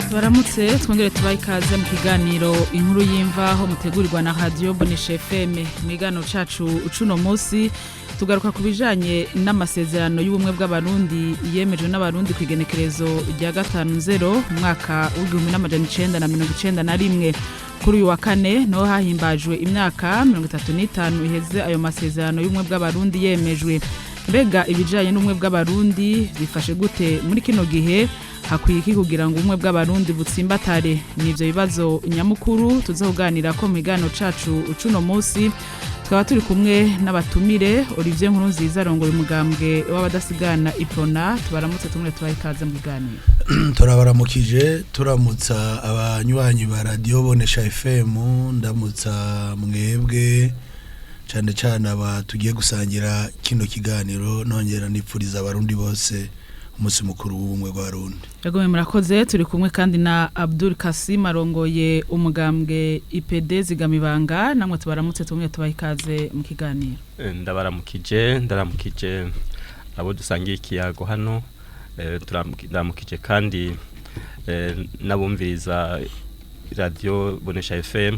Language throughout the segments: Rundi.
Tubaramutse, twongere tubahe ikaze mu kiganiro Inkuru y'Imvaho, mutegurirwa na Radio Bonesha FM. Mu kiganiro cacu cuno munsi tugaruka ku bijanye n'amasezerano y'ubumwe bw'Abarundi yemejwe n'Abarundi ku igenekerezo rya 5 nzero umwaka w'1991. Kuri uyu wa kane niho hahimbajwe imyaka 35 iheze ayo masezerano y'ubumwe bw'Abarundi yemejwe. Mbega ibijanye n'ubumwe bw'Abarundi bifashe gute muri kino gihe? Hakwiye iki kugira ngo ubumwe bw'Abarundi butsimbatare? N'ivyo bibazo nyamukuru tuza kuganira ko mu kiganiro cacu cuno munsi. Tukaba turi kumwe n'abatumire: Olivier Nkurunziza, arongoye umugambwe w'abadasigana Iprona. Tubaramutse, tumwe tubahe ikaze mu kiganiro. Turabaramukije, turamutsa abanywanyi ba Radio Bonesha FM, ndamutsa mwebwe cyane cyane aba tugiye gusangira kino kiganiro, nongera nipfuriza Abarundi bose umunsi mukuru w'ubumwe bw'Abarundi. Yagome, murakoze. Turi kumwe kandi na Abdul Kasim, arongoye umugambwe IPD Zigamibanga. Namwe tubaramutse, tumwe tubahe ikaze mu kiganiro. Ndabaramukije, ndaramukije abo dusangiye ikiyago hano, ndaramukije kandi n'abumviriza Radio Bonesha FM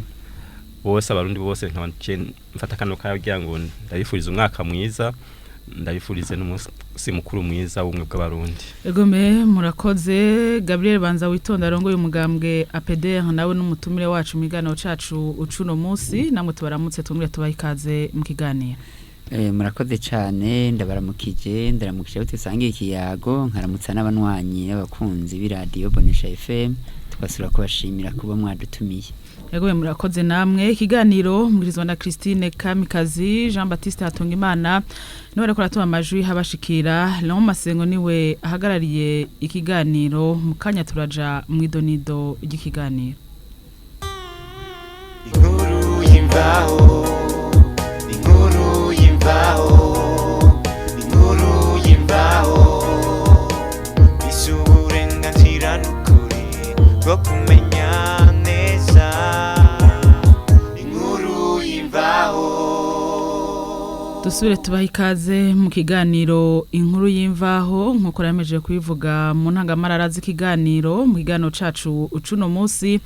bose, Abarundi bose. Nkaba mfata kano kanya kugira ngo ndabifurize umwaka mwiza, ndabifurize n'umunsi mukuru mwiza w'ubumwe bw'Abarundi. Egome, murakoze. Gabriel Banza Witonda, arongoye umugambwe APDR, nawe n'umutumire wacu mu kiganiro cacu ucuno munsi. Namwe tubaramutse, tumwe tubahe ikaze mu kiganiro. Murakoze cyane, ndabaramukije, ndaramukije abo dusangiye ikiyago, nkaramutsa n'abanywanyi n'abakunzi b'iradiyo Bonesha FM, tugasubira kubashimira kuba mwadutumiye. Yego, murakoze namwe. Ikiganiro mwirizwa na Christine Kamikazi. Jean Baptiste Hatungimana niwe ariko aratuma amajwi habashikira. Leon Masengo niwe ahagarariye ikiganiro. Mu kanya turaja mu idonido ry'ikiganiro. Inkuru y'Imvaho, inkuru y'Imvaho, inkuru y'Imvaho. Isi uburenganzira n'ukuri bwo kumenya neza inkuru y'Imvaho. Dusubire tubaha ikaze mu kiganiro Inkuru y'Imvaho. Nk'uko yamejeje kubivuga mu ntangamarara z'ikiganiro, mu kiganiro cacu ucuno munsi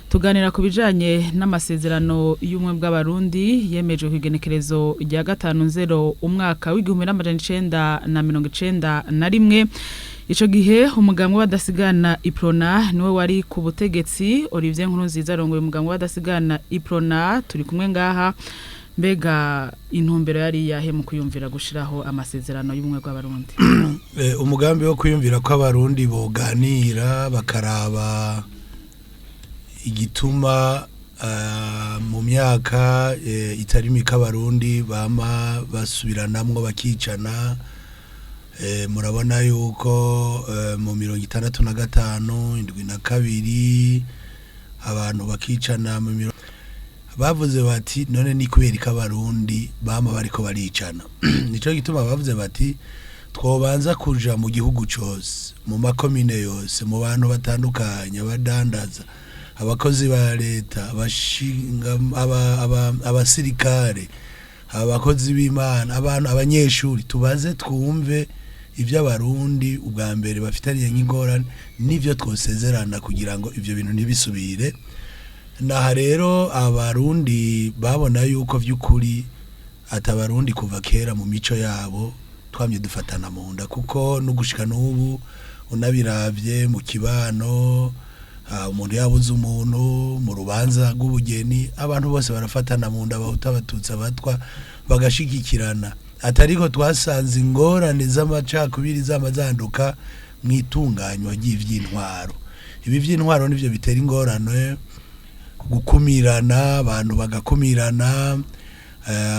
tuganira ku bijanye n'amasezerano y'ubumwe bw'Abarundi yemejwe ku igenekerezo rya 5 nzero umwaka w'1991. Ico gihe umugambwe w'abadasigana Iprona niwe wari ku butegetsi. Olivier Nkurunziza, arongoye umugambwe w'abadasigana Iprona, turi kumwe ngaha. Mbega intumbero yari yahe mu kuyumvira gushiraho amasezerano y'ubumwe bw'Abarundi? Umugambi wo kwiyumvira ko Abarundi boganira bakaraba igituma mu myaka itari mike Abarundi bama basubiranamwo, bakicana. Murabona yuko mu 65, 72 abantu bakicana, mu bavuze bati: "None ni kubera ko Abarundi bama bariko baricana?" Nico gituma bavuze bati: "Twobanza kuja mu gihugu cose, mu makomine yose, mu bantu batandukanye, abadandaza, abakozi ba leta, abashinga, abasirikare, abakozi b'Imana, abantu, abanyeshuri, tubaze twumve ibyo Abarundi ubwa mbere bafitaniye nk'ingorane n'ivyo twosezerana kugira ngo ivyo bintu ntibisubire." Naha rero Abarundi babona yuko vy'ukuri ati Abarundi kuva kera mu mico yabo twamye dufatana mu nda, kuko no gushika n'ubu unabiravye mu kibano, umuntu yabuze umuntu mu rubanza rw'ubugeni, abantu bose barafatana mu nda, Abahutu, Abatutsi, Abatwa, bagashigikirana. Atariko twasanze ingorane z'amacakubiri z'amazanduka mu itunganywa ry'ivy'intwaro. Ibi vy'intwaro nivyo bitera ingorane, gukumirana, abantu bagakumirana,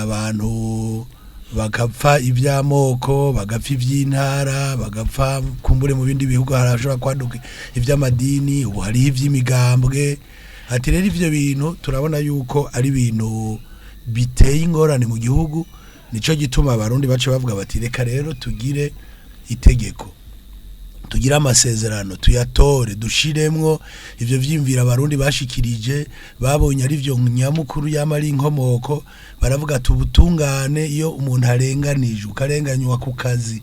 abantu bagapfa iby'amoko, bagapfa iby'intara, bagapfa kumbure mu bindi bihugu harashobora kwaduka iby'amadini, ubu hariho iby'imigambwe. Ati rero ivyo bintu turabona yuko ari ibintu biteye ingorane mu gihugu. Nico gituma Abarundi bace bavuga bati: "Reka rero tugire itegeko, tugire amasezerano, tuyatore, dushiremwo ivyo vyimvira Abarundi bashikirije, babonye ari vyo nyamukuru yama ari inkomoko." Baravuga ati ubutungane, iyo umuntu arenganije, ukarenganywa ku kazi,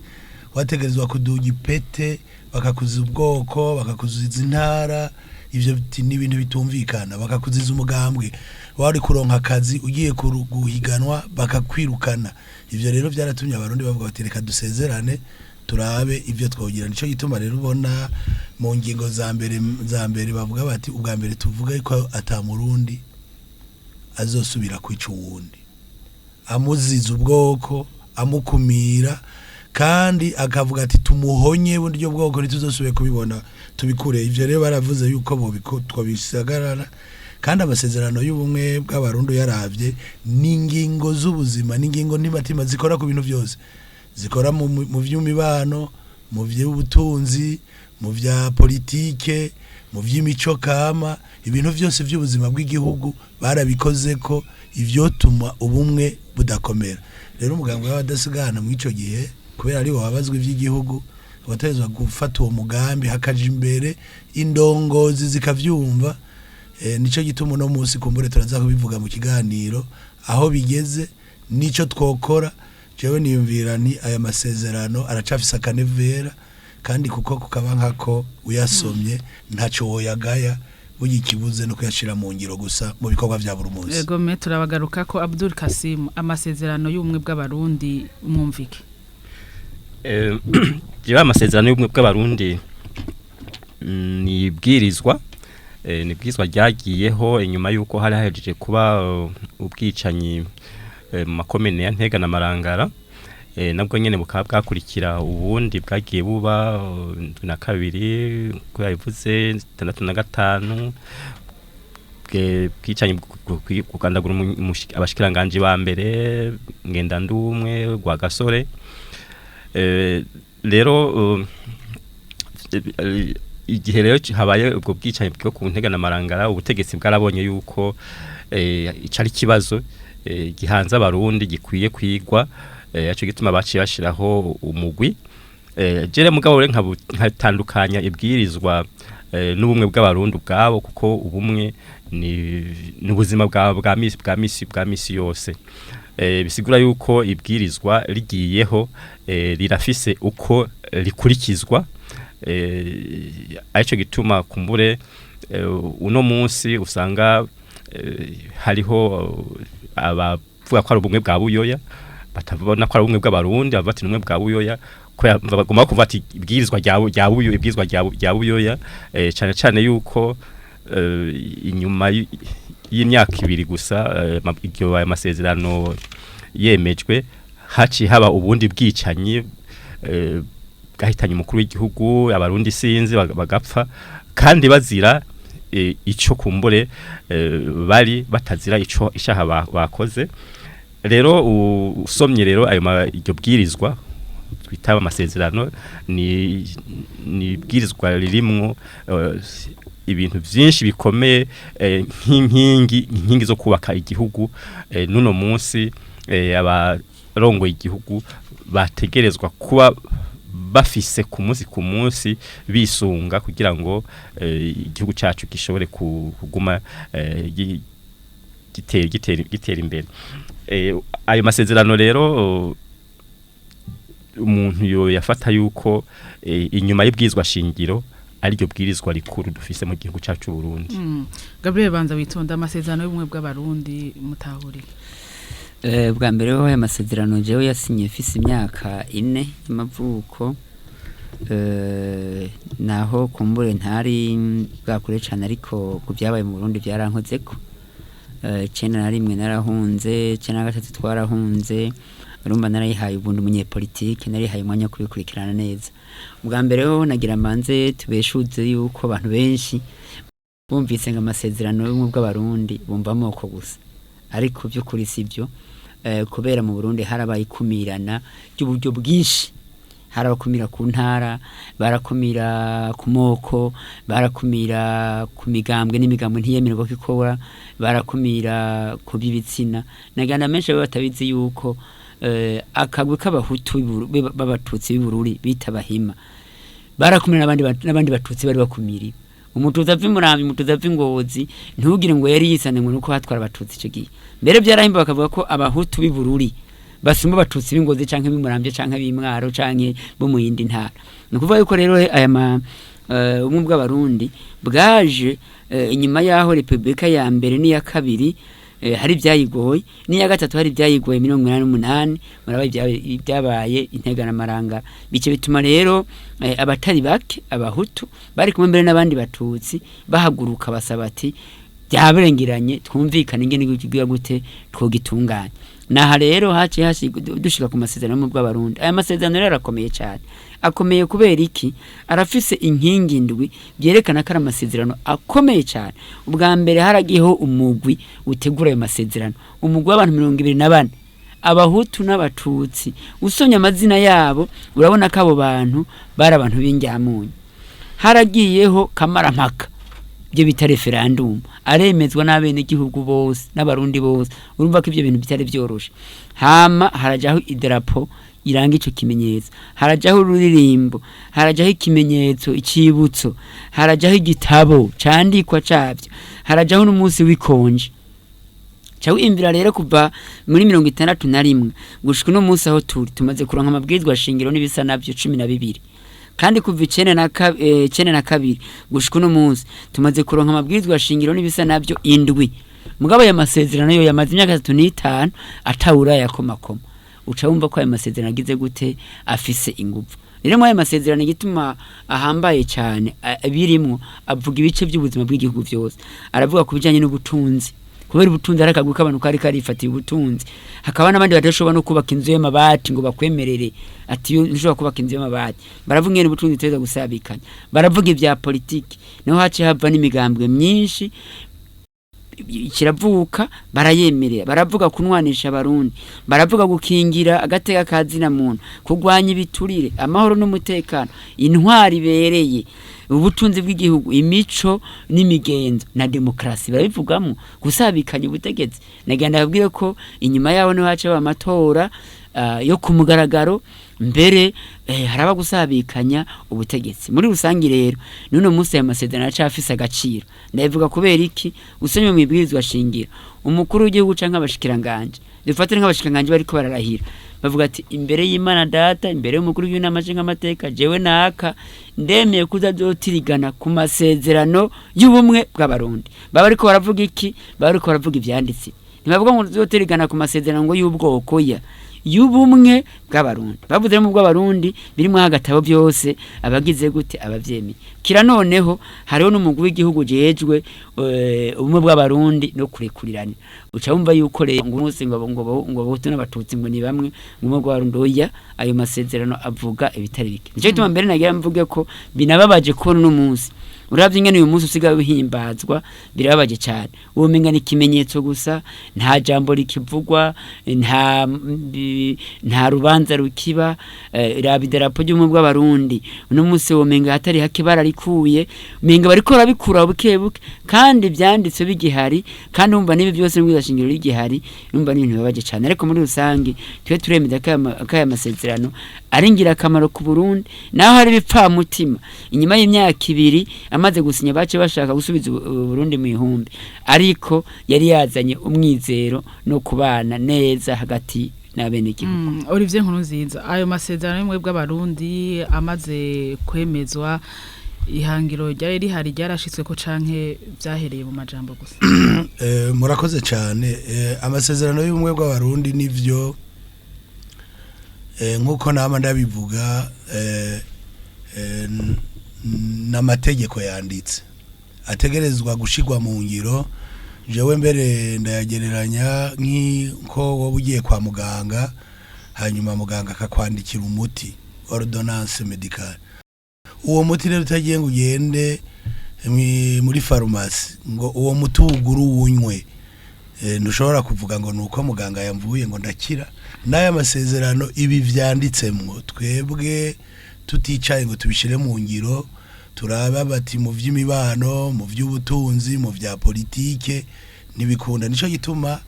wategerezwa kuduga ipete. Bakakuziza ubwoko, bakakuziza intara, ivyo ni ibintu bitumvikana. Bakakuziza umugambwe, wari kuronka akazi ugiye guhiganwa bakakwirukana. Ivyo rero byaratumye Abarundi bavuga bati: "Reka dusezerane, turabe ivyo twogira." Nico gituma rero ubona mu ngingo za mbere bavuga bati: "Ubwa mbere tuvuga ko ata Murundi azosubira kwica uwundi amuziza ubwoko, amukumira." Kandi akavuga ati: "Tumuhonye buryo bwoko, ntituzosubire kubibona, tubikure." Ivyo rero baravuze yuko twobishagarara. Kandi amasezerano y'ubumwe bw'Abarundi yaravye n'ingingo z'ubuzima, n'ingingo ntimatima zikora ku bintu byose, zikora mu vy'imibano, mu vy'ubutunzi, mu vya politike, mu vy'imico kama, ibintu byose by'ubuzima bw'igihugu barabikoze ko ivyotuma ubumwe budakomera. Rero umugambwe w'Abadasigana mu ico gihe, kubera ari wabazwa ivy'igihugu, wategerezwa gufata uwo mugambi, hakaja imbere indongozi zikavyumva. Nico gituma uno munsi kumbure turaza kubivuga mu kiganiro aho bigeze nico twokora. Jewe niyumvira ni aya masezerano aracafise akanevera, kandi kuko kukaba nkako uyasomye ntaco woyagaya. Burya ikibuze no kuyashira mu ngiro gusa mu bikorwa vya buri munsi. Ego me, turabagaruka ko. Abdul Kasim, amasezerano y'ubumwe bw'Abarundi mwumvike? Jewe amasezerano y'ubumwe bw'Abarundi ni ibwirizwa, ni ibwirizwa ryagiyeho inyuma y'uko hari hahejeje kuba ubwicanyi mu makomine ya Ntega na Marangara, nabwo nyene bukaba bwakurikira ubundi bwagiye buba 72 ko yabivuze, 65, bwicanyi kugandagura abashikiranganji ba mbere Ngendandumwe, Rwagasore. Rero igihe rero habaye ubwo bwicanyi bwo ku Ntega na Marangara, ubutegetsi bwarabonye yuko ico ari ikibazo gihanze Abarundi gikwiye kwigwa. Aco gituma baciye bashiraho umugwi. Jere mugabo rero nkatandukanya ibwirizwa n'ubumwe bw'Abarundi ubwabo, kuko ubumwe ni ubuzima bwa misi yose. Bisigura yuko ibwirizwa rigiyeho, rirafise uko rikurikizwa. Arico gituma kumbure uno munsi usanga hariho abavuga ko ari ubumwe bwa Buyoya, batabona ko ari ubumwe bw'Abarundi, bavuga ati: "Ubumwe bwa Buyoya," ko bagomba kuvuga ati ibwirizwa rya Buyoya, ibwirizwa rya Buyoya, cyane cyane yuko inyuma y'imyaka 2 gusa iryo ayo masezerano yemejwe, haciye haba ubundi bwicanyi bwahitanye umukuru w'igihugu, Abarundi sinzi bagapfa kandi bazira ico kumbure bari batazira ico ishaha bakoze. Rero usomye rero ayo iryo bwirizwa twita amasezerano, ni ibwirizwa ririmwo ibintu vyinshi bikomeye, nk'inkingi, inkingi zo kubaka igihugu. Nuno munsi abarongoye igihugu bategerezwa kuba bafise ku munsi ku munsi bisunga kugira ngo igihugu cacu gishobore kuguma gitera imbere. Ayo masezerano rero umuntu yo yafata yuko inyuma y'ibwirizwa shingiro ariryo bwirizwa rikuru dufise mu gihugu cacu Burundi. Gabriel Banza Witonda, amasezerano y'ubumwe bw'Abarundi mutahuriye? Bwa mbere ho aya masezerano jewe yasinye mfise imyaka 4 y'amavuko, naho kumbure ntari bwakure cane, ariko ku byabaye mu Burundi byarankozeko. 91 narahunze, 93 twarahunze. Urumva narayihaye ubundi umunyepolitike, narihaye umwanya wo kubikurikirana neza. Ubwa mbere ho nagira manze tubeshuze yuko abantu benshi bumvise ngo amasezerano y'ubumwe bw'Abarundi bumva amoko gusa, ariko by'ukuri si byo, kubera mu Burundi harabaye ikumirana ry'uburyo bwinshi. Harabakumira ku ntara, barakumira ku moko, barakumira ku migambwe n'imigambwe ntiyemererwa ko ikora, barakumira ku by'ibitsina. Nagana menshi baba batabizi yuko akagwi k'Abahutu b'Abatutsi b'Ibururi bita Bahima barakumira n'abandi Batutsi bari bakumiriwe. Umututsi ava Imurambi, umututsi ava Ingozi, ntugire ngo yari yisane ngo nuko hatwara Abatutsi. Ico gihe mbere byarahimba bakavuga ko Abahutu b'Ibururi Basumba abatutsi b'Ingozi canke b'Imuramvya canke b'Imwaro canke bo mu yindi ntara. Ni ukuvuga yuko rero aya ma ubumwe bw'abarundi bwaje inyuma y'aho repubulika ya mbere n'iya kabiri hari ibyayigoye, n'iya gatatu hari ibyayigoye 88, muraba ibyabaye integanamaranga. Bice bituma rero abatari bake abahutu bari kumwe mbere n'abandi batutsi bahaguruka basaba ati byabarengeranye, twumvikane ingene igihugu gute twogitunganya. Naha rero haciye dushika ku masezerano y'ubumwe bw'abarundi. Aya masezerano rero arakomeye cyane. Akomeye kubera iki? Arafise inkingi ndwi byerekana ko ari amasezerano akomeye cyane. Ubwa mbere haragiyeho umugwi utegura ayo masezerano, umugwi w'abantu 24, abahutu n'abatutsi. Usomye amazina yabo urabona ko abo bantu bari abantu b'injyamunyu. Haragiyeho kamarampaka, ibyo bita referendum, aremezwa n'abenegihugu bose n'abarundi bose. Urumva ko ibyo bintu bitari byoroshe. Hama harajaho idarapo iranga ico kimenyetso, harajaho ururirimbo, harajaho ikimenyetso icibutso, harajaho igitabo candikwa cavyo, harajaho n'umunsi w'ikonje. Ca wiyumvira rero kuva muri 61 gushika uno munsi aho turi, tumaze kuronka amabwirizwa shingiro n'ibisa navyo 12. Kandi kuva 92 gushika uno munsi tumaze kuronka amabwirizwa shingiro n'ibisa navyo indwi. Mugabo aya masezerano yo yamaze imyaka 35 atawura yakomakoma. Uca wumva ko aya masezerano agize gute, afise inguvu. Rero muri aya masezerano igituma ahambaye cyane, birimwo avuga ibice by'ubuzima bw'igihugu byose. Aravuga ku bijanye n'ubutunzi, kubera ubutunzi hari akagwi k'abantu kari karifatiye ubutunzi, hakaba n'abandi badashobora no kubaka inzu y'amabati ngo bakwemerere ati yo ntushobora kubaka inzu y'amabati. Baravuga ingene ubutunzi tuza gusabikanya, baravuga ibya politiki, naho haciye hava n'imigambwe myinshi kiravuka barayemerera. Baravuga kunwanisha abarundi, baravuga gukingira agateka ka zina muntu, kurwanya ibiturire, amahoro n'umutekano, intwari ibereye, ubutunzi bw'igihugu, imico n'imigenzo na demokarasi. Barabivugamo gusabikanya ubutegetsi. Nagira ndababwire ko inyuma yaho niho haca haba amatora yo ku mugaragaro, mbere haraba gusabikanya ubutegetsi muri rusangi. Rero n'uno munsi aya masezerano aracafise agaciro. Ndabivuga kubera iki? Usomye mu ibwirizwa shingiro, umukuru w'igihugu canke abashikiranganje, dufate nk'abashikiranganje bariko bararahira, bavuga ati imbere y'Imana data, imbere y'umukuru w'inama nshingamateka, jewe naka ndemeye kuzazotirigana ku masezerano y'ubumwe bw'abarundi. Baba bariko baravuga iki? Baba bariko baravuga ivyanditse. Ntibavuga ngo tuzotirigana ku masezerano ngo y'ubwoko, ya y'ubumwe bw'abarundi. Bavuze mu bw'abarundi birimo agatabo byose abagize gute abavyemeye. Kira noneho hariho n'umugwi w'igihugu jejwe ubumwe bw'abarundi no kurekurirana. Uca wumva yuko rero ngo umunsi ngo abahutu n'abatutsi ngo ni bamwe ngo ubumwe bw'abarundi, oya, ayo masezerano avuga ibitari bike. Nico gituma mbere nagira mvuge ko binababaje kubona uno munsi, uravye ingene uyu munsi usigaye uhimbazwa, birababaje cyane. Womenga ni ikimenyetso gusa, nta jambo rikivugwa, nta rubanza rukiba. Raba idarapo ry'ubumwe bw'abarundi uno munsi, womenga hatari hake bararikuye, umenga bariko barabikura buke buke, kandi ivyanditse bigihari, kandi wumva n'ibi byose n'ibwirizwa shingiro rigihari. Numva ni ibintu bibabaje cyane. Ariko muri rusange twe turemeza ko aya masezerano ari ingirakamaro ku Burundi, naho hari ibipfamutima. Inyuma y'imyaka 2 amaze gusinya bace bashaka gusubiza Burundi mu ihumbi, ariko yari yazanye umwizero no kubana neza hagati n'abenegihugu. Olivier Nkurunziza, ayo masezerano y'ubumwe bw'abarundi amaze kwemezwa, ihangiro ryari rihari ryarashitswe ko canke vyahereye mu majambo gusa? Murakoze cyane. Amasezerano y'ubumwe bw'abarundi nivyo, nk'uko nama ndabivuga, n'amategeko yanditse ategerezwa gushirwa mu ngiro. Jewe mbere ndayagereranya nk'uko wowe ugiye kwa muganga, hanyuma muganga akakwandikira umuti, ordonnance médicale. Uwo muti rero utagiye ngo ugende muri farumasi ngo uwo muti uwugure uwunywe, ntushobora kuvuga ngo nuko muganga yamvuye ngo ndakira. N'aya masezerano ibi vyanditsemwo, twebwe tuticaye ngo tubishire mu ngiro, turaba bati mu vy'imibano, mu vy'ubutunzi, mu vya politike, ntibikunda. Nico gituma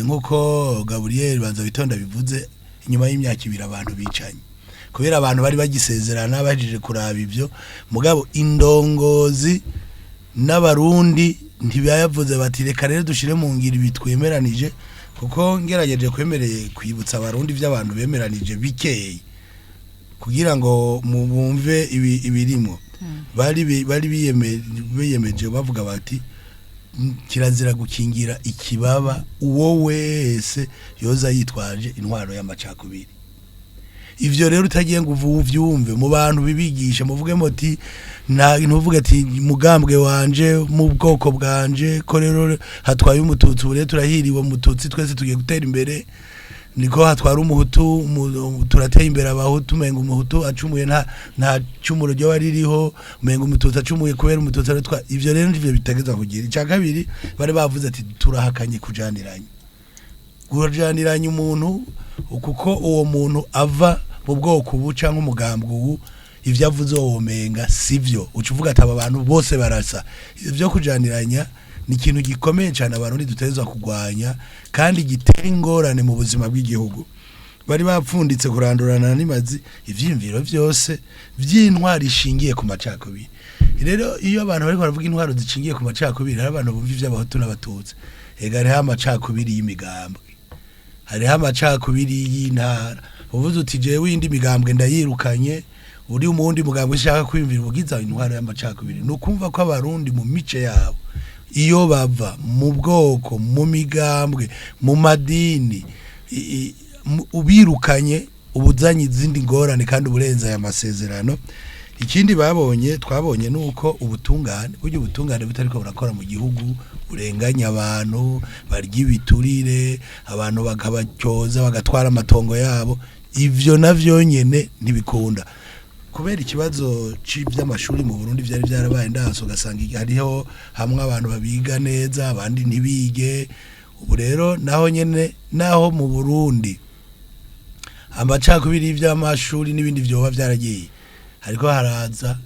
nk'uko Gabriel Banza Witonda bivuze, inyuma y'imyaka 2 abantu bicanye kubera abantu bari bagisezerana bajije kuraba ivyo, mugabo indongozi n'abarundi ntibayavuze bati reka rero dushire mu ngiro ibi twemeranije. Kuko ngerageje kwemereye kwibutsa abarundi by'abantu bemeranije bikeyi kugira ngo mubumve ibirimo. Bari biyemeje bavuga bati kirazira gukingira ikibaba uwo wese yoza yitwaje intwaro y'amacakubiri. Ivyo rero utagiye ngo uvyumve mu bantu bibigisha, muvuge muti nta ntuvuge ati mugambwe wanje, mu bwoko bwanje, ko rero hatwaye umututsi ubu rero turahiriwe, umututsi twese tugiye gutera imbere, niko hatwara umuhutu turateye imbere abahutu, umenga umuhutu acumuye nta cumuro ryo ririho, umenga umututsi acumuye kubera umututsi aratwa. Ivyo rero ndivyo bitegeza kugira. Icya kabiri bari bavuze ati turahakanye kujaniranya, kujaniranya umuntu kuko uwo muntu ava mu bwoko ubu canke umugambwe ubu, ivyo avuze womenga sivyo, uca uvuga ati aba bantu bose barasa. Ivyo kujaniranya ni ikintu gikomeye cyane abarundi dutegerezwa kurwanya kandi gitera ingorane mu buzima bw'igihugu. Bari bapfunditse kurandurana n'imazi ivyiyumviro vyose vy'intwaro ishingiye ku macakubiri. Rero iyo abantu bariko baravuga intwaro zishingiye ku macakubiri, hari abantu bumva ivy'abahutu n'abatutsi. Ega hariho amacakubiri y'imigambwe, hariho amacakubiri y'intara. Uvuze uti jewe iyindi migambwe ndayirukanye, uri mu wundi mugambwe ushaka kwiyumvira ubugiza intwaro y'amacakubiri. Ni ukumva ko abarundi mu mice yabo iyo bava mu bwoko, mu migambwe, mu madini, ubirukanye ubuzanye izindi ngorane kandi uburenza aya masezerano. Ikindi babonye twabonye nuko ubutungane, burya ubutungane butariko burakora mu gihugu, burenganya abantu, barya ibiturire, abantu bakabacyoza bagatwara amatongo yabo, ivyo navyo nyene ntibikunda. Kubera ikibazo cy'iby'amashuri mu Burundi byari byarabaye ndaso, ugasanga hariho hamwe abantu babiga neza abandi ntibige. Ubu rero naho nyene, naho mu Burundi amacakubiri y'iby'amashuri n'ibindi vyoba byaragiye, hariko haraza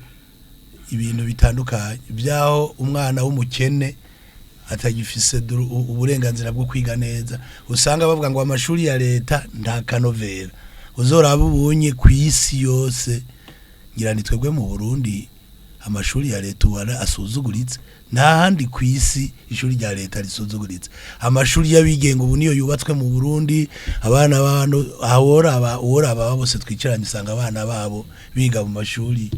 ibintu bitandukanye byaho umwana w'umukene atagifise uburenganzira bwo kwiga neza. Usanga bavuga ngo amashuri ya leta nta kanovera. Uzoraba ubunye ku isi yose, ngira ni twebwe mu Burundi amashuri ya leta ubona asuzuguritse, nta handi ku isi ishuri rya leta risuzuguritse. Amashuri y'abigenga ubu niyo yubatswe mu Burundi, abana abantu ahora aba bose twicaranye usanga abana babo biga mu mashuri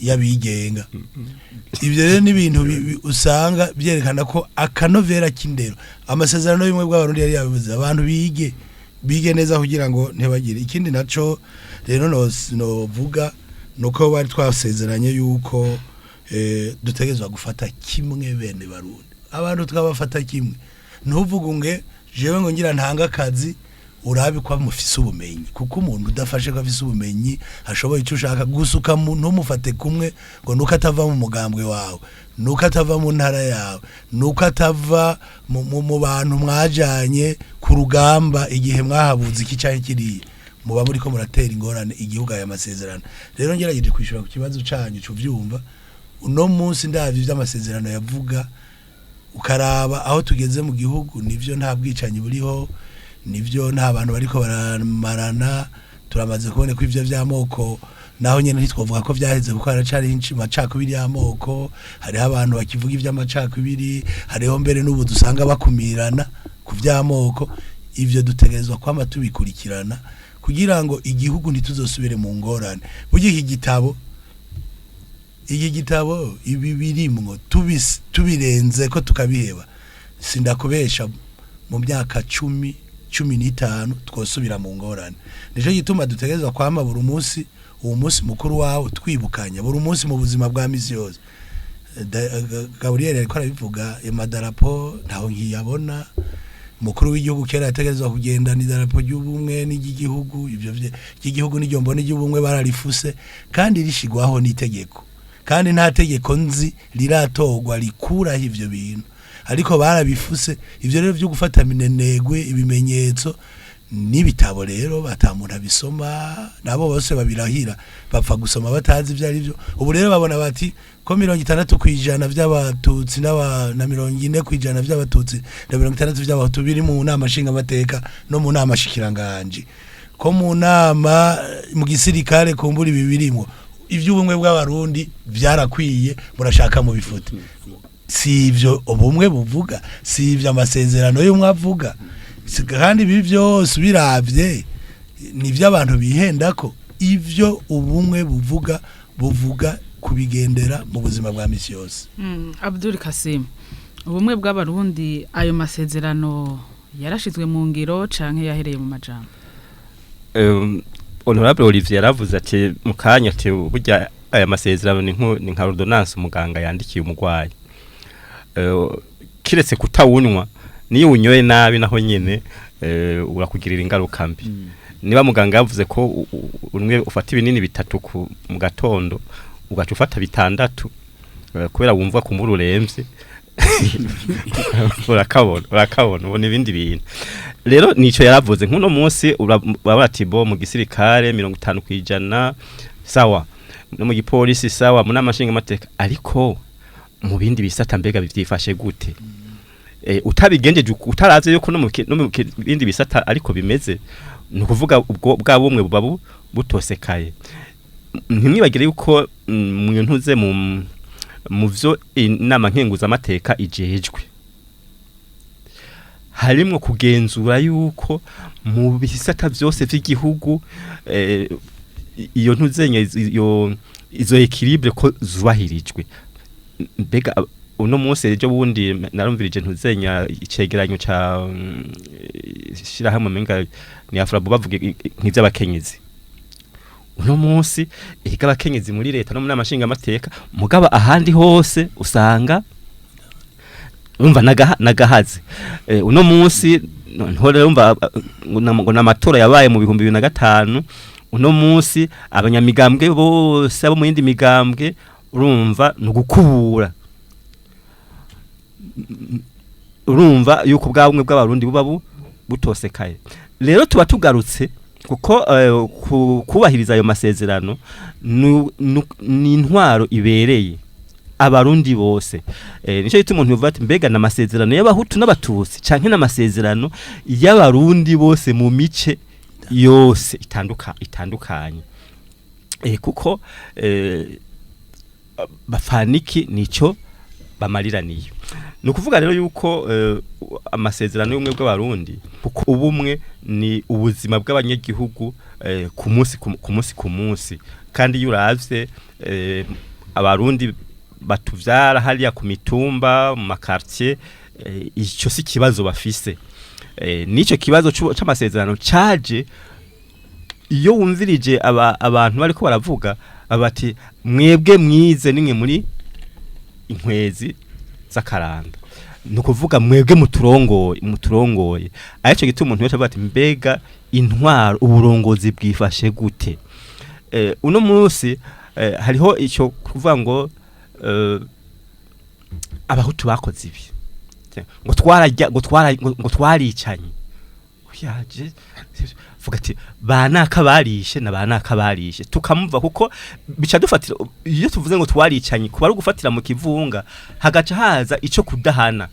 y'abigenga. Ibyo rero ni ibintu usanga byerekana ko akanovera k'indero, amasezerano y'ubumwe bw'abarundi yari yabivuze, abantu bige neza kugira ngo ntibagire. Ikindi naco rero novuga nuko bari twasezeranye yuko dutegerezwa gufata kimwe bene barundi, abantu twabafata kimwe. Ntuvuge nge jewe ngo ngira ntanga akazi urabe ko mufise ubumenyi, kuko umuntu udafashe ko afise ubumenyi ashoboye icyo ushaka gusuka, ntumufate kumwe ngo nuko atava mu mugambwe wawe, nuko atava mu ntara yawe, nuko atava mu bantu mwajanye ku rugamba igihe mwahabuze iki canke kiriya, muba muriko muratera ingorane igihugu. Aya masezerano rero ngerageje kwishura ku kibazo canyu cuvyumva uno munsi, ndavye ivy'amasezerano yavuga, ukaraba aho tugeze mu gihugu, nivyo nta bwicanyi buriho, nivyo nta bantu bariko baramarana, turamaze kubona ko ivyo vy'amoko naho nyene ntitwovuga ko vyaheze, kuko haracari amacakubiri y'amoko, hariho abantu bakivuga ivy'amacakubiri, hariho mbere n'ubu dusanga bakumirana ku vy'amoko. Ivyo dutegerezwa kwama tubikurikirana kugira ngo igihugu ntituzosubire mu ngorane. Burya iki gitabo ibi birimwo tubirenze ko tukabiheba, sindakubesha mu myaka 10 15 twosubira mu ngorane. Nico gituma dutegerezwa kwama buri munsi uwo munsi mukuru wawe twibukanya buri munsi mu buzima bwa misi yose. Gabriel ariko arabivuga, amadarapo ntaho nkiyabona. Umukuru w'igihugu kera yategerezwa kugendana idarapo ry'ubumwe n'iry'igihugu, ivyo ry'igihugu n'iryo mbona iry'ubumwe bararifuse, kandi rishigwaho n'itegeko, kandi nta tegeko nzi riratorwa rikuraho ivyo bintu, ariko barabifuse. Ivyo rero vyo gufata minenegwe ibimenyetso n'ibitabo rero batamuntu abisoma, nabo bose babirahira bapfa gusoma batazi ivyo ari byo. Ubu rero babona bati ko 60% by'abatutsi na 40% by'abatutsi na 60 by'abahutu biri mu nama nshingamateka no mu nama shikiranganje, ko mu nama mu gisirikare kumbura ibi birimo ivy'ubumwe bw'abarundi vyarakwiye, murashaka mu bifute. Si ivyo ubumwe buvuga, si ivyo amasezerano y'umwe avuga. Kandi ibi byose ubiravye ni iby'abantu bihenda ko ivyo ubumwe buvuga buvuga kubigendera mu buzima bwa misi yose. Abdul Kasim, ubumwe bw'abarundi, ayo masezerano yarashizwe mu ngiro canke yahereye mu majambo? Honorable Olivier yaravuze ati mu kanya ati burya aya masezerano ni nka ordonnance umuganga yandikiye umurwayi. Kiretse kutawunywa, niyo unyoye nabi naho nyene urakugirira ingaruka mbi. Niba muganga yavuze ko unwe ufata ibinini bitatu mu gatondo, ugaca ufata bitandatu kubera wumva kumbura uremvye, urakabona ubona ibindi bintu. Rero nico yaravuze nk'uno munsi urabona ati bo mu gisirikare 50% sawa, no mu gipolisi sawa, mu nama nshingamateka, ariko mu bindi bisata mbega bivyifashe gute? Utabigenjeje utaraze yuko no mu bindi bisata ariko bimeze, ni ukuvuga ubwo bwa bumwe buba butosekaye. Ntimwibagire yuko mu ntuze mu vyo inama nkenguzamateka ijejwe harimwo kugenzura yuko mu bisata vyose vy'igihugu iyo ntuzenya iyo izo équilibre ko zubahirijwe. Mbega uno munsi, ejo bundi narumvirije ntuzenya icegeranyo ca shirahamwe menga ni Afrabo, bavuga nk'ivy'abakenyezi. Uno munsi ihiga abakenyezi muri leta no mu nama nshingamateka, mugaba ahandi hose usanga urumva nagahaze. Uno munsi ntore urumva ngo namatora yabaye mu 2005, uno munsi abanyamigambwe bose abo mu yindi migambwe urumva ni ugukubura. Urumva yuko bwa bumwe bw'abarundi buba butosekaye. Rero tuba tugarutse kuko kubahiriza ayo masezerano ni intwaro ibereye abarundi bose. Nico gituma umuntu yovuga ati mbega n'amasezerano y'abahutu n'abatutsi canke n'amasezerano y'abarundi bose mu mice yose itandukanye? Kuko bafaniki nico bamariraniye. Ni ukuvuga rero yuko amasezerano y'ubumwe bw'abarundi, kuko ubumwe ni ubuzima bw'abanyagihugu ku munsi ku munsi ku munsi. Kandi iyo uravye abarundi batuvyara hariya ku mitumba, mu ma quartier, ico si kibazo bafise. Nico kibazo c'amasezerano caje iyo wumvirije abantu bariko baravuga bati mwebwe mwize nimwe muri inkwezi z'akaranda, ni ukuvuga mwebwe muturongoye. Arico gituma umuntu wese avuga ati mbega intwaro, uburongozi bwifashe gute? Uno munsi hariho ico kuvuga ngo abahutu bakoze ibi, ngo twararya, ngo twaricanye. Oya, vuga ati ba naka barishe na ba naka barishe, tukamuva kuko bica dufatira. Iyo tuvuze ngo twaricanye, kuba ari ugufatira mu kivunga, hagaca haza ico kudahana.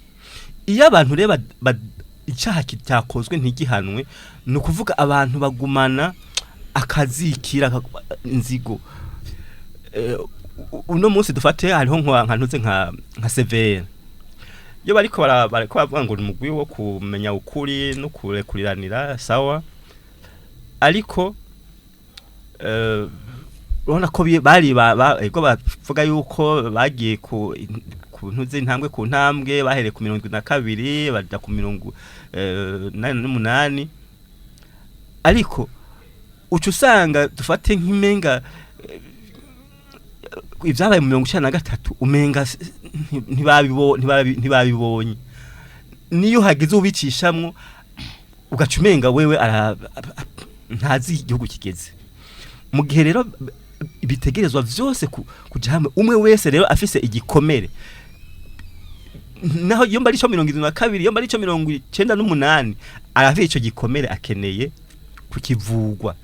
Iyo abantu rero icaha kitakozwe ntigihanwe, ni ukuvuga abantu bagumana akazikira inzigo. Uno munsi dufate hariho nka ntuze nka CVR, iyo bariko baravuga ngo ni umugwi wo kumenya ukuri no kurekuriranira, sawa, ariko urabona ko bari ego bavuga yuko bagiye ku ntuze intambwe ku ntambwe, bahereye ku 72 baja ku 88, ariko uca usanga dufate nk'imenga ibyabaye mu 93 umenga ntibabibonye. Niyo hagize ubicishamwo ugaca umenga wewe ntazi igihugu kigeze. Mu gihe rero bitegerezwa vyose kuja hamwe, umwe wese rero afise igikomere, naho iyo mba ari ico 72, iyo mba ari ico 98, arafise ico gikomere akeneye kukivugwa.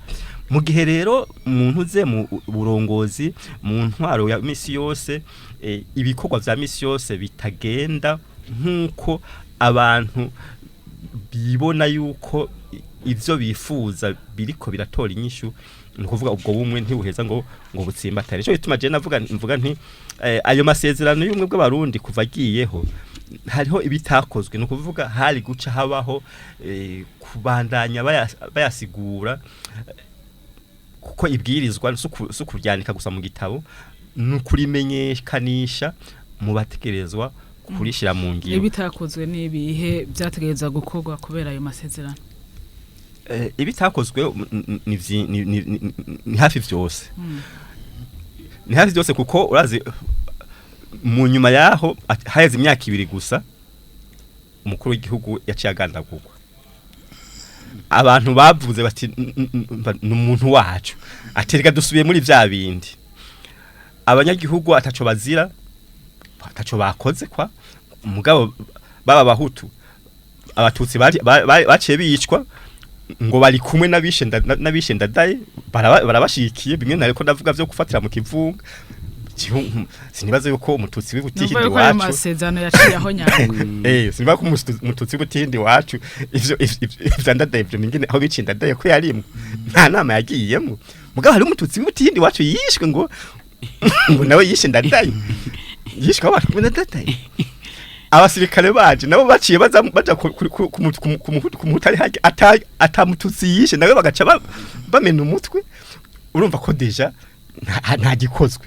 Mu gihe rero umuntu uze mu burongozi, mu ntwaro ya misi yose, ibikorwa vya misi yose bitagenda nk'uko abantu bibona yuko ivyo bifuza biriko biratora inyishu, ni ukuvuga ubwo bumwe ntibuheza ngo butsimbatare. Nico gituma je navuga mvuga nti ayo masezerano y'ubumwe bw'abarundi kuva agiyeho Hariho ibitakozwe, ni ukuvuga hari guca habaho kubandanya bayasigura, kuko ibwirizwa si ukuryandika gusa mu gitabo, ni ukurimenyekanisha mu bategerezwa kurishira mu ngiro. Ibitakozwe n'ibihe byategerezwa gukorwa kubera ayo masezerano? Ibitakozwe ni hafi vyose, ni hafi vyose, kuko urazi mu nyuma yaho haheze imyaka 2 gusa umukuru w'igihugu yaciye agandagurwa. Abantu bavuze bati ni umuntu wacu, aterega dusubiye muri vya bindi. Abanyagihugu ataco bazira, ataco bakoze, kwa mugabo baba Bahutu, Abatutsi baciye bicwa ngo bari kumwe n'abishe Ndadaye, barabashikiye. Bimwe nariko ndavuga vyo gufatira mu kivunga. Sinibaza yuko Umututsi w'Ibutihindi Numva yuko ayo wacu masezerano yaciye aho nyangwa. Sinibaza ko Umututsi w'Ibutihindi wacu ivyo Ndadaye, ivyo ningene aho biciye Ndadaye ko yarimwo, nta nama yagiyemwo. Mugabo hari Umututsi w'Ibutihindi wacu yishwe ngo nawe yishe Ndadaye, yishwe aho bari kumwe na Ndadaye. Abasirikare baje nabo baciye baza baja ku Muhutu ari harya atamututsi yishe, nawe bagaca bamena umutwe. Urumva ko déjà nta gikozwe.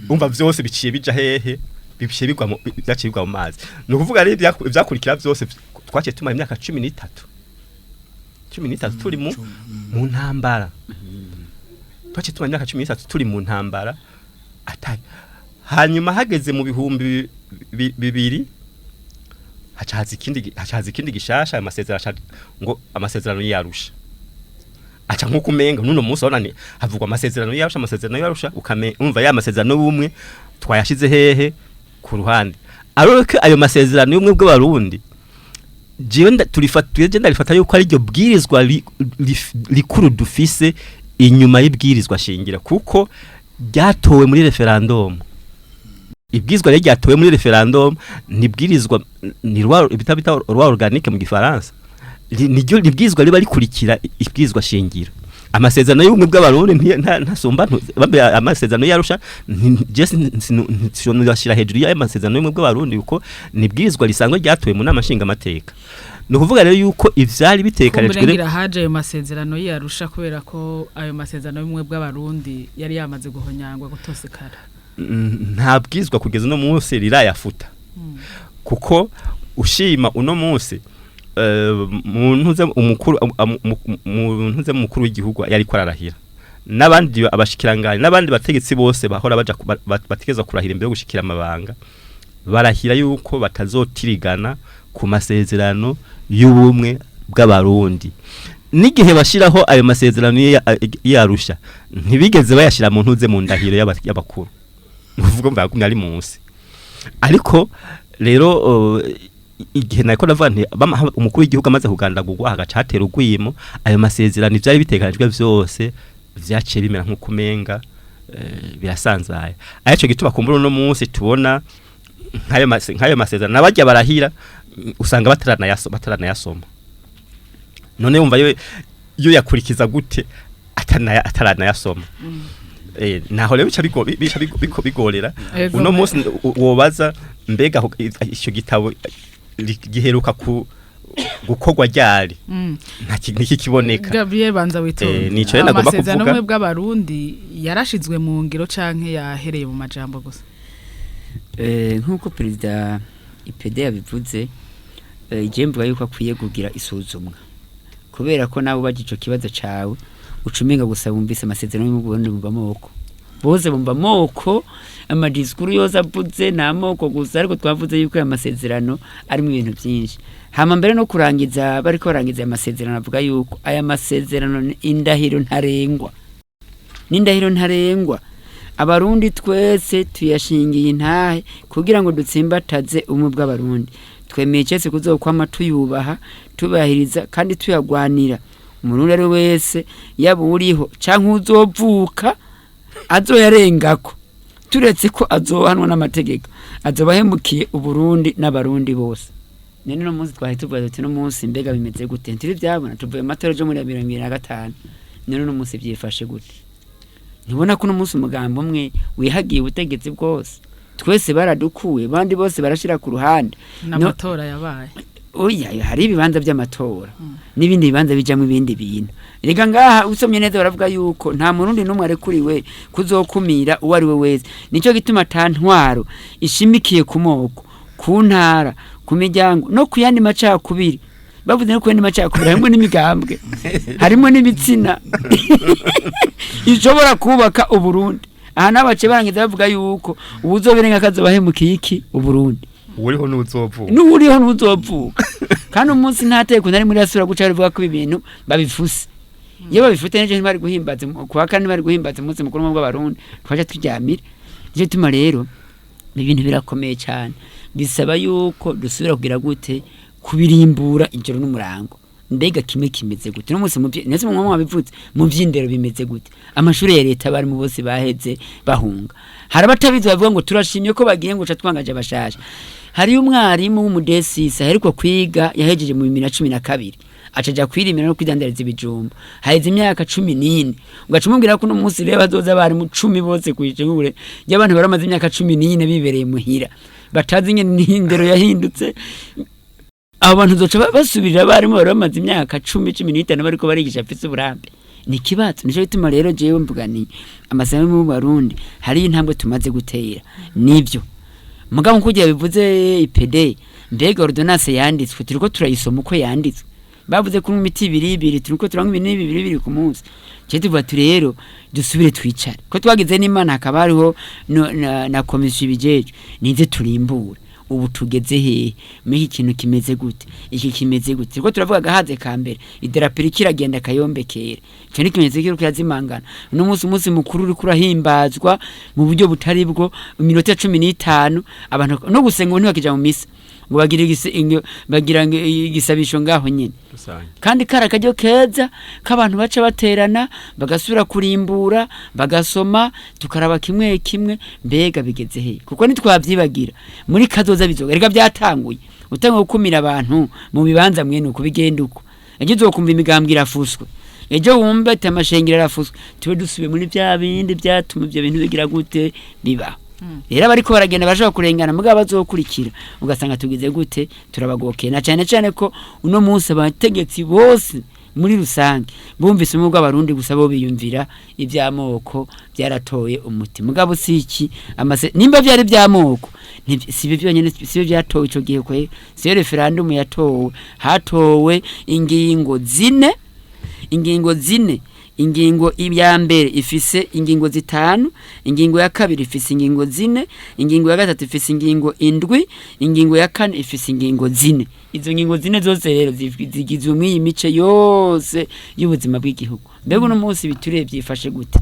Umva vyose biciye bija hehe? Biciye bigwa mu byaciye bigwa mu mazi. Ni ukuvuga rero ivyakurikira vyose, twaciye tumara imyaka 13, 13 turi mu ntambara. Twaciye tumara imyaka 13 turi mu ntambara atari. Hanyuma hageze mu 2000 haca haza ikindi gishasha, ayo masezerano ngo amasezerano y'Arusha. Aca nkuko umenga nuno munsi urabona ni havugwa amasezerano y'Arusha, amasezerano y'Arusha, ukame umva ya masezerano y'ubumwe twayashize hehe? Ku ruhande. Ariko ayo masezerano y'ubumwe bw'Abarundi, jewe turifata, je ndarifata yuko ari ryo bwirizwa rikuru dufise inyuma y'ibwirizwa shingira, kuko ryatowe muri referendum. Ibwirizwa rero ryatowe muri referendum ni bwirizwa, ni loi bita loi organique mu gifaransa. Niryo ibwirizwa riba rikurikira ibwirizwa shingiro. Amasezerano y'ubumwe bw'Abarundi ntasumba bambe amasezerano y'Arusha. Je sinashira hejuru y'ayo masezerano y'ubumwe bw'Abarundi, kuko ni bwirizwa risanzwe ryatowe mu nama nshingamateka. Ni ukuvuga rero yuko ivyari bitekanijwe Kumbure haje ayo masezerano y'Arusha kubera ko ayo masezerano y'ubumwe bw'Abarundi yari yamaze guhonyangwa, gutosekara. Nta bwirizwa kugeza uno munsi rirayafuta, kuko ushima uno munsi mu ntuze umukuru mu ntuze mukuru w'igihugu yari ko ararahira, n'abandi abashikiranganje n'abandi bategetsi bose bahora baja bategezwa kurahira imbere yo gushikira amabanga, barahira yuko batazotirigana ku masezerano y'ubumwe bw'Abarundi. N'igihe bashiraho ayo masezerano y'Arusha, ntibigeze bayashira mu ntuze mu ndahiro y'abakuru, uvuga ngo bagumye ari munsi. Ariko rero igihe nariko ndavuga nti umukuru w'igihugu amaze kugandagurwa hagaca hatera urwimo, ayo masezerano ivyari biteganijwe vyose vyaciye bimera nk'uko umenga birasanzaye. Arico gituma kumbura uno munsi tubona nk'ayo masezerano n'abarya barahira, usanga bataranayasoma. None wumva yo yakurikiza gute ataranayasoma? Naho rero bica bigorera. Uno munsi wobaza mbega ico gitabo giheruka ku gukorwa ryari? Nta ntikikiboneka. Gabriel, banza witonde. Nico rero nagomba Amasezerano kuvuga. y'ubumwe bw'Abarundi yarashizwe mu ngiro canke yahereye mu majambo gusa? Nk'uko perezida IPD yabivuze, je mvuga yuko akwiye kugira isuzumwa, kubera ko nawe ubaje ico kibazo cawe ucumenga gusa bumvise amasezerano y'u Burundi, bumva amoko bose, bumva amoko, amadisikuru yose avuze ni amoko gusa. Ariko twavuze yuko aya masezerano arimo ibintu byinshi. Hama mbere no kurangiza, bariko barangiza aya masezerano, avuga yuko aya masezerano ni indahiro ntarengwa, n'indahiro ntarengwa. Abarundi twese tuyashingiye intahe kugira ngo dutsimbataze ubumwe bw'Abarundi. Twemeye cese kuzokwama tuyubaha, tubahiriza kandi tuyagwanira. Umurundi ari wese, yaba uriho canke uzovuka, azoyarengako, turetse ko azohanwa n'amategeko, azoba ahemukiye Uburundi n'Abarundi bose. None uno munsi twari tuvuga tuti uno munsi mbega bimeze gute? Ntituri byabona, tuvuye mu matora yo muri 2025. None uno munsi byifashe gute? Ntubona ko uno munsi umugambi umwe wihagiye ubutegetsi bwose? Twese baradukuye, bandi bose barashira ku ruhande. N'amatora yabaye. Oya, hari ibibanza by'amatora n'ibindi bibanza bijamwo ibindi bintu. Rega ngaha usomye neza baravuga yuko nta murundi n'umwe arekuriwe kuzokumira uwo ari we wese. Nico gituma ata ntwaro ishimikiye ku moko, ku ntara, ku miryango no ku yandi macakubiri. Bavuze no ku yandi macakubiri harimo n'imigambwe, harimo n'ibitsina ishobora kubaka Uburundi. Aha n'abace barangiza bavuga yuko uwuzobirenga akazobahemukiye iki Uburundi. Uriho n'uzovuka. N'uriho ntuzopfuka. Kandi umunsi nta teko nari muri asura guca rivuga ko ibi bintu babifuse. Iyo babifute n'ejo ntibari guhimbaza kuwa kane, ntibari guhimbaza umunsi mukuru w'Abarundi, twaje turyamira. Nicyo gituma rero ibintu birakomeye cyane, bisaba yuko dusubira kugira gute kubirimbura ijoro n'umurango. Mbega kimwe kimeze gute no munsi muvye nese mwa mwabivutse mu vy'indero bimeze gute? Amashuri ya leta barimo bose baheze bahunga. Hari abatabizi bavuga ngo turashimye ko bagiye, ngo twangaje abashasha. Hari umwarimu w'umudesisi aheruka kwiga, yahejeje mu 2012, acaja kwirimira no kwidandariza ibijumba. Haheze imyaka 14. Ugaca umubwira ko uno munsi rero bazoza abarimu 10 bose kw'ishure ry'abantu baramaze imyaka 14 bibereye muhira, batazi ingene n'indero yahindutse. Abo bantu uzoca basubirira abarimu bari bamaze imyaka 10, 15 bariko barigisha afise uburambe. Ni ikibazo. Nico gituma rero jewe mvuga ni amasezerano mu Barundi hariyo intambwe tumaze gutera, nivyo. Mugabo nkuko bivuze IPD, mbega ordonnance yanditswe turiko turayisoma uko yanditswe? Bavuze kunywa imiti ibiri ibiri, turiko turanywa ibinini bibiri bibiri ku munsi. Cyo tuvuga turi rero dusubire twicare, ko twagize n'Imana hakaba hariho na komisiyo ibijejwe, nize turimbure ubu tugeze hehe muri iki kintu, kimeze gute, iki kimeze gute. Turiko turavuga agahaze ka mbere, idarapo iriko iragenda kayombekera. Ico ni ikimenyetso kiriko kirazimangana. Uno munsi umunsi mukuru uriko urahimbazwa mu buryo butari bwo, iminota 15 abantu no gusenga ubu ntibakija mu misa ngo bagire bagira igisabisho ngaho nyene. Rusange. Kandi kari akaryo keza k'abantu baca baterana bagasubira kurimbura, bagasoma, tukaraba kimwe kimwe mbega bigeze hehe, kuko ntitwavyibagira muri kazoza bizoga. Reka byatanguye utanga gukumira abantu mu bibanza mwene uko bigenda uko, ejo uzokumva imigambwe irafuswe, ejo wumva ati amashengero arafuswe, tube dusubiye muri bya bindi byatuma ibyo bintu bigira gute bibaho. Rero abariko baragenda bashobora kurengana, mugabo bazokurikira ugasanga tugize gute turabagokeye, na cyane cyane ko uno munsi abategetsi bose muri rusange bumvise ubumwe bw'Abarundi gusa, bo biyumvira iby'amoko byaratoye umuti. Mugabo si iki amase nimba byari by'amoko, si ibyo byonyine, si byo byatowe ico gihe kwe, si yo referendum yatowe. Hatowe ingingo zine, ingingo zine. Ingingo ya mbere ifise ingingo zitanu, ingingo ya kabiri ifise ingingo zine, ingingo ya gatatu ifise ingingo indwi, ingingo ya kane ifise ingingo zine. Izo ngingo zine zose rero zigizwe mw'iyi mice yose y'ubuzima bw'igihugu. Mbega uno munsi bituriye byifashe gute?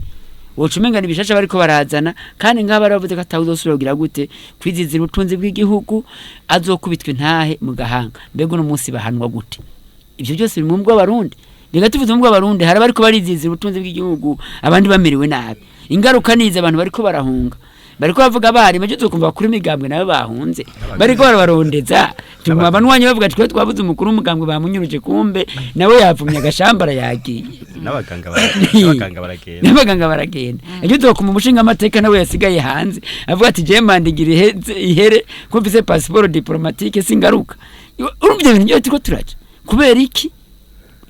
Woca umenga ni ibishasha bariko barazana. Kandi nk'aba baravuze ko atawuzosubira kugira gute kwizizira ubutunzi bw'igihugu, azokubitwa intahe mu gahanga. Mbega uno munsi bahanwa gute? Ibyo byose biri mu bw'Abarundi. Reka tuvuze mu bw'Abarundi, hari abariko barizizira ubutunzi bw'igihugu, abandi bamerewe nabi. Ingaruka nize abantu bariko barahunga, bariko bavuga bari maje tukumva kuri migambwe nawe bahunze bariko barabarondeza, tuma abanwanyi bavuga twe twabuze umukuru w'umugambwe bamunyuruje, kumbe nawe yavumye agashambara yagiye. N'abaganga baragenda. N'abaganga baragenda. Ejo uzokumva umushinga amateka nawe yasigaye hanze avuga ati je mandigira iheze ihere ko mfise passeport diplomatique singaruka. Urumva ibyo bintu byo turiko turaca kubera iki?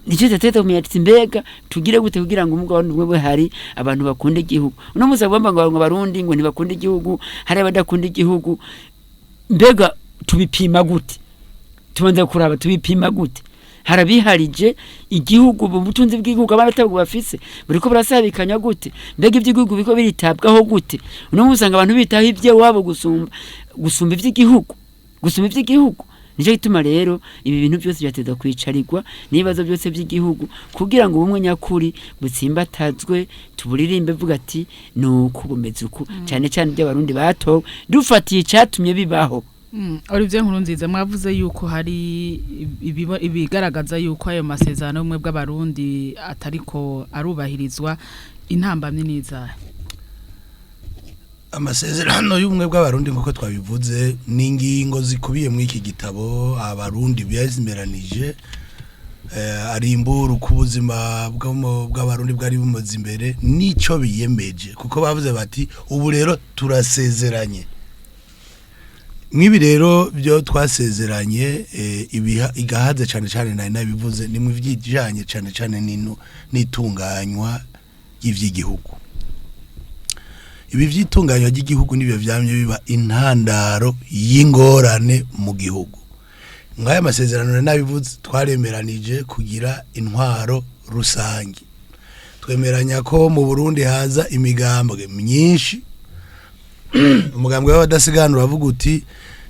Nicyo tetete kumenya ati mbega tugire gute kugira ngo umugabane umwe bwe hari abantu bakunda igihugu. Uno munsi bagomba ngo Abarundi ngo ntibakunda igihugu, hari abadakunda igihugu. Mbega tubipima gute? Tubanza kuraba tubipima gute? Harabiharije igihugu mu butunzi bw'igihugu, abana atabwo bafise, buriko burasabikanya gute? Mbega iby'igihugu biko biritabwaho gute? Uno munsi usanga abantu bitaho iby'iwabo gusumba iby'igihugu, gusumba iby'igihugu. Nicyo gituma rero ibi bintu byose byateza kwicarirwa n'ibibazo byose by'igihugu kugira ngo ubumwe nyakuri butsimbatazwe, tuburirimbe vuga ati nuko bumeze uku, cyane cyane iby'Abarundi batowe dufatiye icatumye bibaho. Olivier Nkurunziza, mwavuze yuko hari ibigaragaza yuko ayo masezerano y'ubumwe bw'Abarundi atariko arubahirizwa. Intambamyi n'izahe? Amasezerano y'ubumwe bw'Abarundi, nk'uko twabivuze, ni ingingo zikubiye muri iki gitabo Abarundi bemeranije, arimbura uko ubuzima bw'Abarundi bwari bumaze imbere n'ico biyemeje, kuko bavuze bati ubu rero turasezeranye. Nk'ibi rero byo twasezeranye, igahaze cyane cyane nari nabivuze, ni mu byijanye cyane cyane n'itunganywa ry'ivy'igihugu. Ibi vy'itunganywa ry'igihugu nibyo vyamye biba intandaro y'ingorane mu gihugu. Nk'aya masezerano nari nabivuze, twaremeranije kugira intwaro rusange, twemeranya ko mu Burundi haza imigambwe myinshi. Umugambwe w'abadasigana uravuga uti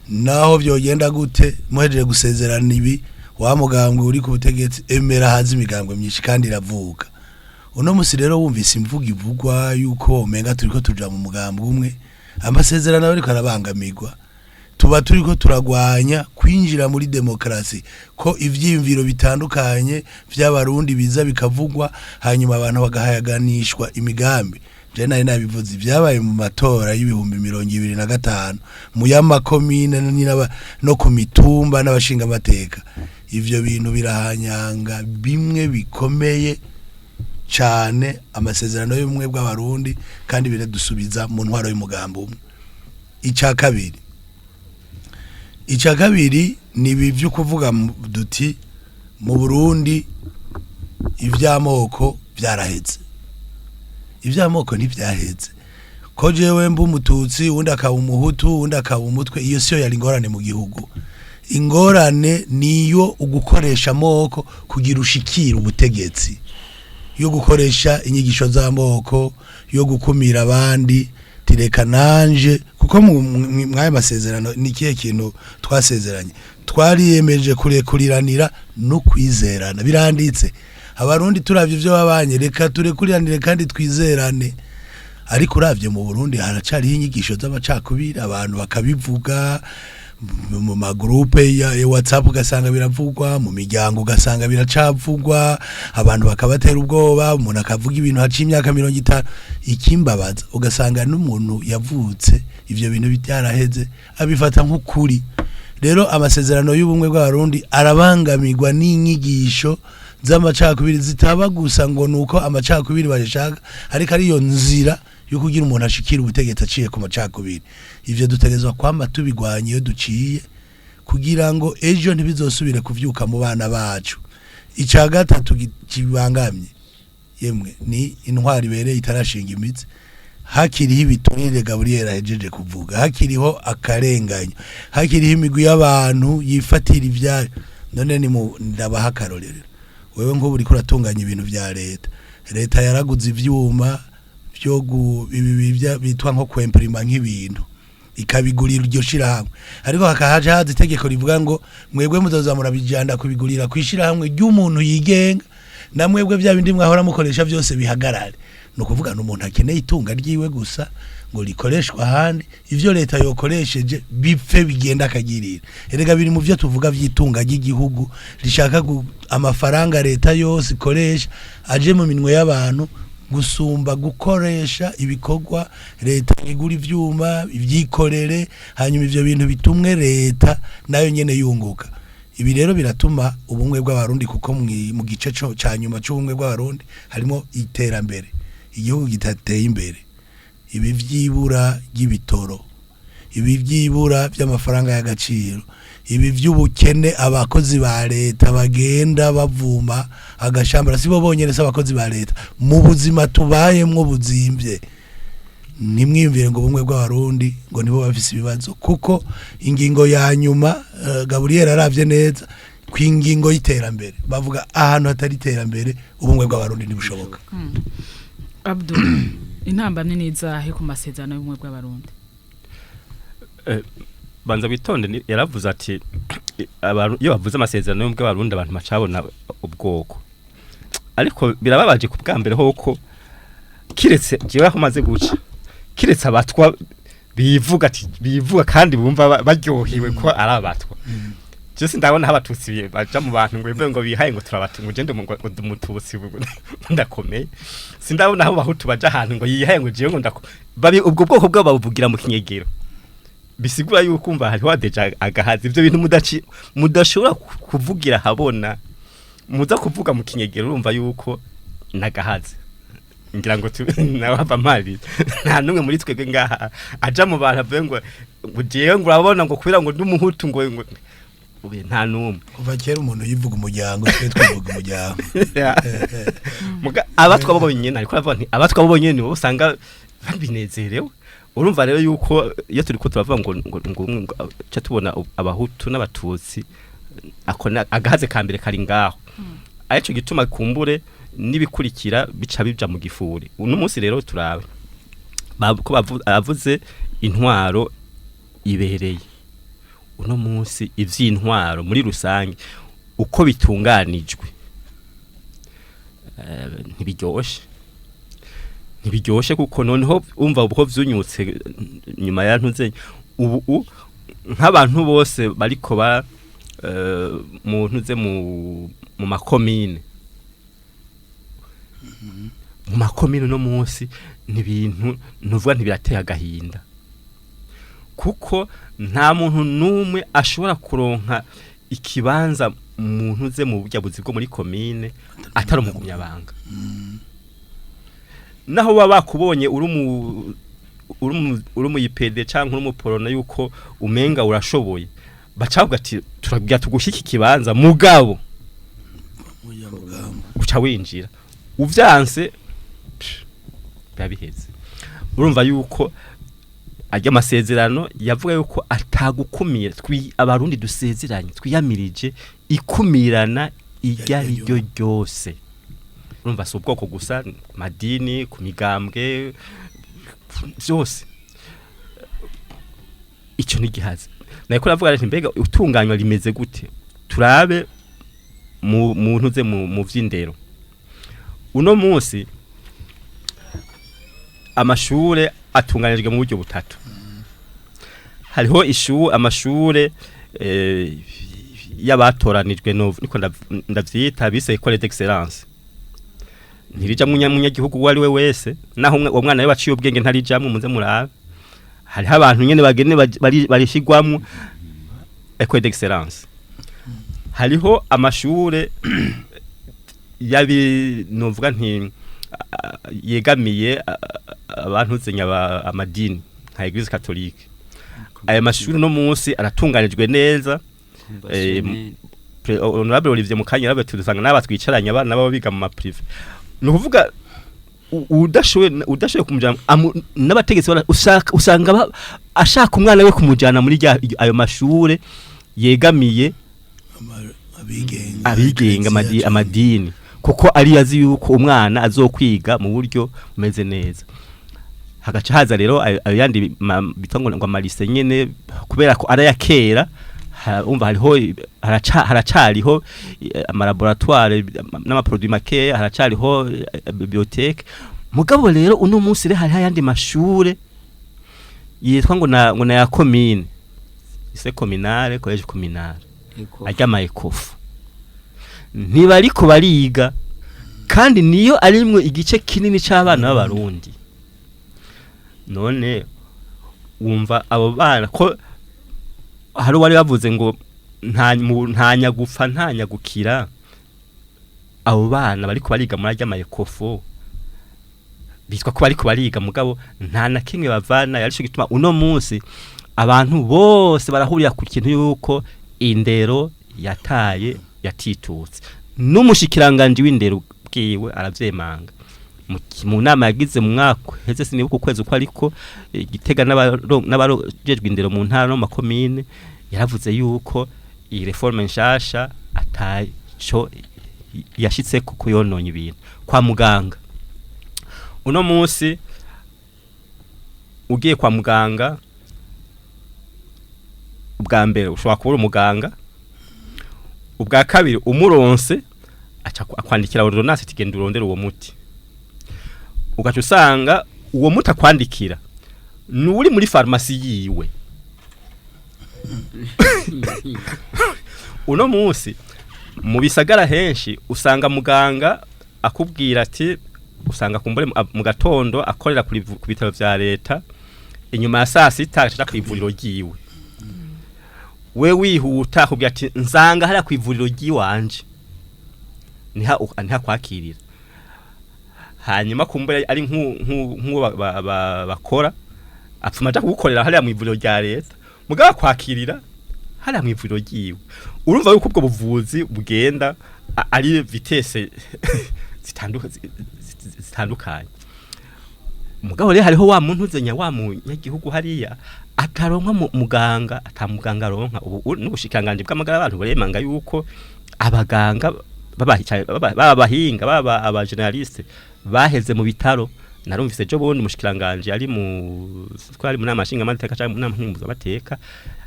naho vyogenda gute, muhejeje gusezerana ibi, wa mugambwe uri ku butegetsi emera haza imigambwe myinshi, kandi iravuka. Uno musi rero wumvise imvugo ivugwa yuko umenga turiko tuja mu mugambwe umwe, amasezerano ariko arabangamirwa. Tuba turiko turagwanya kwinjira muri demokarasi, ko ivyiyumviro bitandukanye vy'abarundi biza bikavugwa, hanyuma abantu bagahayaganishwa imigambi. Je nari nabivuze, ibyabaye mu matora y'2025 mu y'amakomine no ku mitumba n'abashinga amateka, ivyo bintu birahanyanga bimwe bikomeye cane amasezerano y'ubumwe bw'abarundi, kandi biradusubiza mu ntwaro y'umugambi umwe. Icya kabiri ni ibi byo kuvuga duti mu Burundi ivy'amoko byaraheze. Ivy'amoko ntivyaheze. Ko jewe mba umututsi, uwundi akaba umuhutu, uwundi akaba umutwe, iyo siyo yari ingorane mu gihugu. Ingorane niyo ugukoresha amoko kugira ushikire ubutegetsi, yo gukoresha inyigisho z'amoko, yo gukumira abandi, tireka nanje. Kuko mw'aya masezerano ni ikihe kintu twasezeranye? Twariyemeje kurekuriranira no kwizerana. Biranditse. Abarundi turavye ivyo babanye, reka turekuriranire kandi twizerane. Ariko uravye mu Burundi haracariho inyigisho z'amacakubiri, abantu bakabivuga mu magroupe ya WhatsApp, ugasanga biravugwa mu miryango, ugasanga biracavugwa, abantu bakabatera ubwoba. Umuntu akavuga ibintu haciye imyaka 50. Ikimbabaza, ugasanga n'umuntu yavutse ivyo bintu byaraheze abifata nk'ukuri. Rero amasezerano y'ubumwe bw'abarundi arabangamirwa n'inyigisho z'amacakubiri, zitaba gusa ngo nuko amacakubiri bayashaka, ariko ariyo nzira yo kugira umuntu ashikira ubutegetsi aciye ku macakubiri. Ivyo dutegerezwa kwama tubigwanya iyo duciye, kugira ngo ejo ntibizosubire kuvyuka mu bana bacu. Ica gatatu kibangamye, yemwe, ni intwari ibereye itarashinga imitsi. Hakiriho ibiturire Gabriel ahejeje kuvuga, hakiriho akarenganyo, hakiriho imigwi y'abantu yifatira ibyayo. None ni mu ndabaha akarorero. Wewe nk'ubu uriko uratunganya ibintu vya leta, leta yaraguze ivyuma vyo ibi bitwa nko kwemprima nk'ibintu, ikabigurira iryo shirahamwe, ariko hakahaja haza itegeko rivuga ngo mwebwe muzoza murabijana kubigurira kwishirahamwe ry'umuntu yigenga, na mwebwe bya bindi mwahora mukoresha byose bihagarare. Ni ukuvuga n'umuntu akeneye itunga ryiwe gusa ngo rikoreshwe ahandi, ivyo leta yokoresheje bipfe bigenda akagirira. Erega biri mu byo tuvuga vy'itunga ry'igihugu rishaka amafaranga leta yose ikoresha aje mu minwe y'abantu gusumba gukoresha ibikorwa leta igura ivyuma ibyikorere, hanyuma ivyo bintu bitumwe leta nayo nyene yunguka. Ibi rero biratuma ubumwe bw'abarundi, kuko mu gice ca nyuma c'ubumwe bw'abarundi harimo iterambere. Igihugu gitateye imbere, ibi vy'ibura ry'ibitoro, ibi vy'ibura by'amafaranga y'agaciro, ibi vy'ubukene, abakozi ba leta bagenda bavuma agashambara, sibo bonyene, si abakozi ba leta, mu buzima tubayemwo buzimvye. Ntimwiyumvire ngo ubumwe bw'abarundi ngo nibo bafise ibibazo, kuko ingingo ya nyuma, Gabriel aravye neza ku ingingo y'iterambere, bavuga ahantu hatari iterambere ubumwe bw'abarundi ntibushoboka. Abdul, intambamye n'izahe ku masezerano y'ubumwe bw'abarundi? Banza witonde, yaravuze ati iyo bavuze amasezerano y'ubumwe bw'abarundi abantu bacabona ubwoko. Ariko birababaje ku bwa mbere hoko kiretse jewe aho maze guca, kiretse abatwa bivuga ati bivuga kandi bumva baryohewe ko ari abatwa. Je sindabona aho abatutsi baja mu bantu ngo bivuge ngo bihaye ngo turabatu, ngo je ndi ngo ndi umututsi ngo ndakomeye. Sindabona aho abahutu baja ahantu ngo yihaye ngo jewe ngo ndako babi. Ubwo bwoko bwabo babuvugira mu kinyegero, bisigura yuko umva hariho déjà agahazi. Ivyo bintu mudaci mudashobora kuvugira habona, muza kuvuga mu kinyegero, urumva yuko nagahazi. Ngira ngo nawe ava mpari, nta numwe muri twebwe ngaha aja mu bantu avuye ngo Ngo jewe ngo urabona ngo kubera ngo ndumuhutu ngo ubu nta numwe. Kuva kera umuntu yivuga umuryango, twe twivuga umuryango. Muga abatwa bo bonyene, ariko aravuga nti abatwa bo bonyene nibo usanga babinezerewe. Urumva rero yuko iyo turiko turavuga ngo ca tubona abahutu n'abatutsi, ako agahaze ka mbere kari ngaho. Arico gituma kumbure n'ibikurikira bica bija mu gifuri. Uno munsi rero turabe ko avuze intwaro ibereye. Uno munsi ivy'intwaro muri rusange uko bitunganijwe, ntibiryoshe, ntibiryoshe, kuko noneho umva uko vyunyutse nyuma ya ntuze ubu nk'abantu bose bariko ba mu ntuze mu makomine, mu makomine no munsi ni ibintu ntuvuga ntibirateye agahinda, kuko nta muntu n'umwe ashobora kuronka ikibanza mu ntuze mu burya buzi bwo muri komine atari umugumyabanga. Naho baba bakubonye uri mu IPD canke uri mu porona yuko umenga urashoboye, bacavuga ati turabwira tugushyika ikibanza, mugabo uca winjira uvyanse, pff, biba biheze. Urumva yuko arya amasezerano yavuga yuko atagukumira, abarundi dusezeranye twiyamirije ikumirana iryo ari ryo ryose. Urumva si ubwoko gusa, ku madini, ku migambwe, byose icyo ni gihaze. Nariko navuga nti mbega utunganywa rimeze gute? Turabe mu ntuze mu vy'indero. Uno munsi amashure atunganijwe mu buryo butatu. Hariho amashure y'abatoranijwe, no niko ndavyita bise école d'excellence. Ntirijamwo umunyagihugu uwo ari we wese, naho uwo mwana we waciye ubwenge ntarijamwo. Muze murabe, hariho abantu nyene bagene barishigwamwo école d'excellence. Hariho amashure yabi novuga nti yegamiye abantu zenya amadini nka Église catholique. Aya mashuri no munsi aratunganijwe neza. Honorable Olivier Mukanya yarabe tudusanga n'aba twicaranye abana babo biga mu ma privé. Ni ukuvuga udashoboye kumujana n'abategetsi usanga ashaka umwana we kumujana muri ayo mashure yegamiye abigenga, abigenga, amadini, kuko ari azi yuko umwana azokwiga mu buryo bumeze neza. Hagaca haza rero ayo yandi bitwa ngo ama lycée nyene, kubera ko ari ayakera, umva hariho haracariho ama laboratoire n'ama produit makeya, haracariho bibliothèque. Mugabo rero uno munsi rero hariho ayandi mashure yitwa ngo na ya commune, lycée communale, collège communal, arya ama ECOFO ntibariko bariga, kandi niyo arimwo igice kinini c'abana b'abarundi. None wumva abo bana ko hari uwari bavuze ngo nta nyagupfa nta nyagukira, abo bana bariko bariga muri arya ama ECOFO bitwa ko bariko bariga, mugabo nta na kimwe bavana. Yarico gituma uno munsi abantu bose barahurira ku kintu yuko indero yataye, yatitutse. N'umushikiranganje w'indero bwiwe aravyemanga mu nama yagize mu mwaka heze, sinibuka ukwezi uko ariko, Gitega n'abarojejwe indero mu ntara no mu makomine, yaravuze yuko iyi réforme nshasha ataco yashitse kuko yononye ibintu. Kwa muganga uno munsi, ugiye kwa muganga ubwa mbere ushobora kubura umuganga, ubwa kabiri umuronse aca akwandikira ordonnance ati genda urondere uwo muti. Ugaca usanga uwo muti akwandikira ni uri muri farumasi yiwe. Uno munsi mu bisagara henshi usanga muganga akubwira ati usanga kumbure mu gatondo akorera ku bitaro vya leta, inyuma ya saa sita aca ku ivuriro ryiwe. We wihuta akubwira ati nsanga hariya ku ivuriro ry'iwanje, niha kwakirira. Hanyuma kumbure ari nk'uwo bakora. Apfuma aja kugukorera hariya mu ivuriro rya leta, mugabo akwakirira hariya mu ivuriro ryiwe. Urumva yuko ubwo buvuzi bugenda ari vitesse zitandukanye. Mugabo rero hariho wa muntu uzenya wa munyagihugu hariya ataronka muganga, atamuganga aronka. Ubu n'ubushikanganje bw'amagara abantu buremanga yuko abaganga baba abahinga, baba aba généralistes baheze mu bitaro. Narumvise ejo bundi umushikiranganje ari mu twari mu nama nshingamateka cyangwa mu nama nkenguzamateka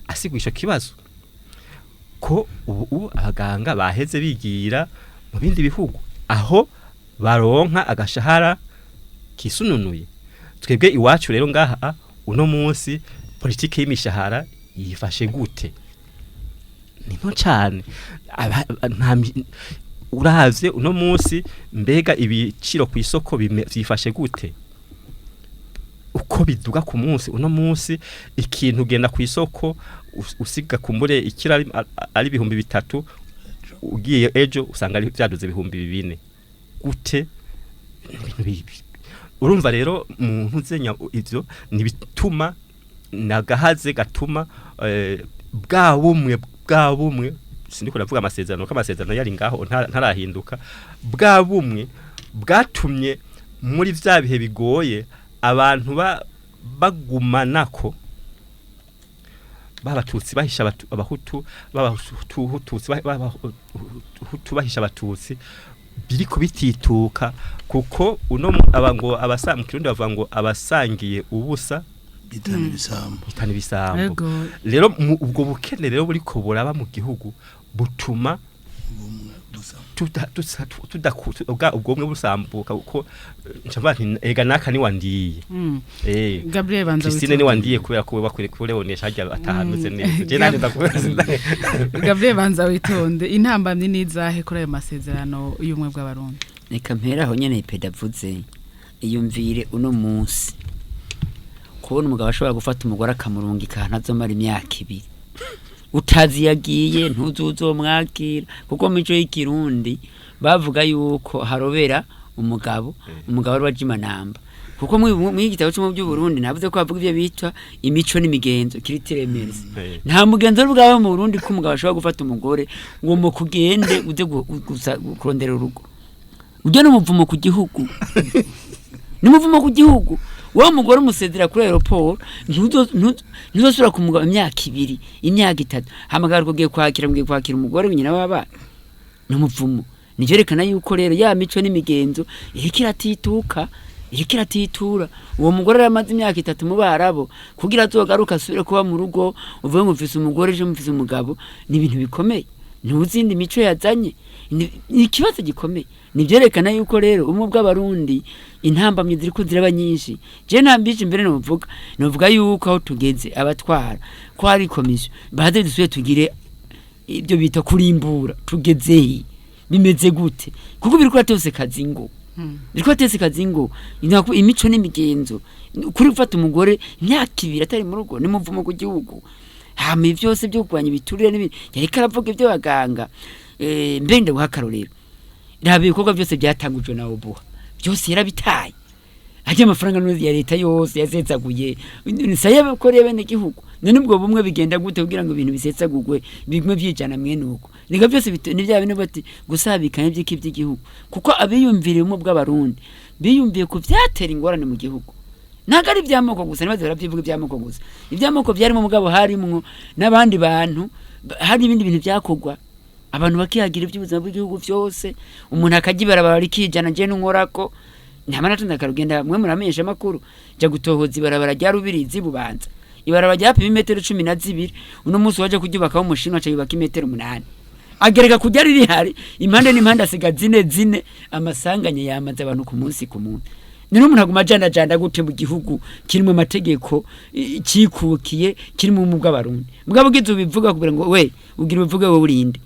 asigura ico kibazo, ko ubu abaganga baheze bigira mu bindi bihugu aho baronka agashahara kisununuye. Twebwe iwacu rero ngaha uno munsi politike y'imishahara yifashe gute? Ni nto cyane. Uravye uno munsi, mbega ibiciro ku isoko vyifashe gute, uko biduga ku munsi? Uno munsi ikintu ugenda ku isoko usiga kumbure ikiro ari 3000, ugiye ejo usanga ari vyaduze 4000. Gute? Ni ibintu bibi. Urumva rero mu ntuzenya ivyo nibituma nagahaze gatuma bwa bumwe, sindiko ndavuga amasezerano, ko amasezerano yari ngaho ntarahinduka, bwa bumwe bwatumye muri vya bihe bigoye abantu bagumanako, babatutsi bahisha abahutu, babahutu bahisha abatutsi, biriko bitituka, kuko uno aba ngo abasa mu Kirundi bavuga ngo abasangiye ubusa bitana ibisambo. Bitana ibisambo. Ego. Rero ubwo bukene rero buriko buraba mu gihugu butuma ubumwe busa ubwo bumwe busambuka, kuko nca mvuga nti ega naka ni wandiye. Gabriel, banza Christine ni witonde. wandiye kubera ko bakwiriye kurebonesha harya atahameze neza, je nanje ndakubaza. Gabriel, banza witonde. Intambamyi n'izahe kuri ayo masezerano y'ubumwe bw'abarundi? Reka mpera aho nyene pedavuze. Iyumvire uno munsi kubona umugabo ashobora gufata umugore akamurungika ahantu azomara imyaka 2, utazi iyo agiye, ntuzi uzomwakira, kuko mu mico y'ikirundi bavuga yuko harobera umugabo, umugabo ari wajimanamba, kuko mu igitabo cyo mu by'Uburundi navuze ko bavuga ibyo bitwa imico n'imigenzo, culture, mœurs. Nta mugenzo wari bwawe mu Burundi ko umugabo ashobora gufata umugore ngo mukugende uze kurondera urugo. Ujya n'umuvumo ku gihugu, ni umuvumo ku gihugu. Wowe mugore umusezera kuri aéroport, ntuzosubira ku mugabo imyaka 2, imyaka 3, hamagara ugiye kwakira, mugiye kwakira umugore nyina w'abana. Ni umuvumo. Nicyerekana yuko rero ya mico n'imigenzo iriko iratituka, iriko iratitura. Uwo mugore aramaze imyaka 3 mu Barabo, kugira azogaruka asubire kuba mu rugo, uvuge ngo mfise umugore ejo mfise umugabo, ni ibintu bikomeye. Ntuzindi mico yazanye, ni ikibazo gikomeye. Nivyerekana yuko rero umwe bw'abarundi intambamyi ziriko ziraba nyinshi. Je ntambije imbere, novuga yuko aho tugeze abatwara ko hari komisiyo baze dusuye tugire ibyo bita kurimbura, tugeze bimeze gute, kuko biriko biratose kazingo, biriko biratose kazingo. Imico n'imigenzo kuri gufata umugore imyaka 2 atari mu rugo ni muvumo ku gihugu. Hama ibi byose byo kurwanya ibiturire n'ibindi yariko aravuga, ibyo baganga, mbe ndaguha akarorero. Raba ibikorwa byose byatangujwe na OBUHA, byose yarabitaye. Ajya amafaranga n'uzi ya leta yose yasetsaguye saya bakoreye bene gihugu. None ubwo bumwe bigenda gute kugira ngo ibintu bisetsagugwe bimwe byijana mwene uko? Niga byose ni bya bintu bati gusabikanya iby'iki by'igihugu, kuko abiyumviriye ubumwe bw'abarundi biyumviye ku vyatera ingorane mu gihugu. Ntabwo ari iby'amoko gusa, nibaze barabyivuga iby'amoko gusa. Iby'amoko byarimo, mugabo harimwo n'abandi bantu, hari ibindi bintu byakorwa abantu bakihagira iby'ubuzima bw'igihugu byose. Umuntu akajya ibarabara rikijana, nje nkorako ntama natonda akarugenda. Mwe muramenyesha amakuru, jya gutohoza ibarabara rya Rubirizi Bubanza, ibarabara ryapima imetero 12, uno munsi waje kuryubakaho umushinwa aca yubaka imetero 8, agereka kujya riri impande n'impande, asiga zine zine. Amasanganya yamaze abantu ku munsi ku munsi. None umuntu aguma ajandajanda gute mu gihugu kirimo amategeko cikukiye, kirimo ubumwe bw'abarundi? Mugabo ugize ubivuga kugira ngo we ugira ubivuge, wowe urinde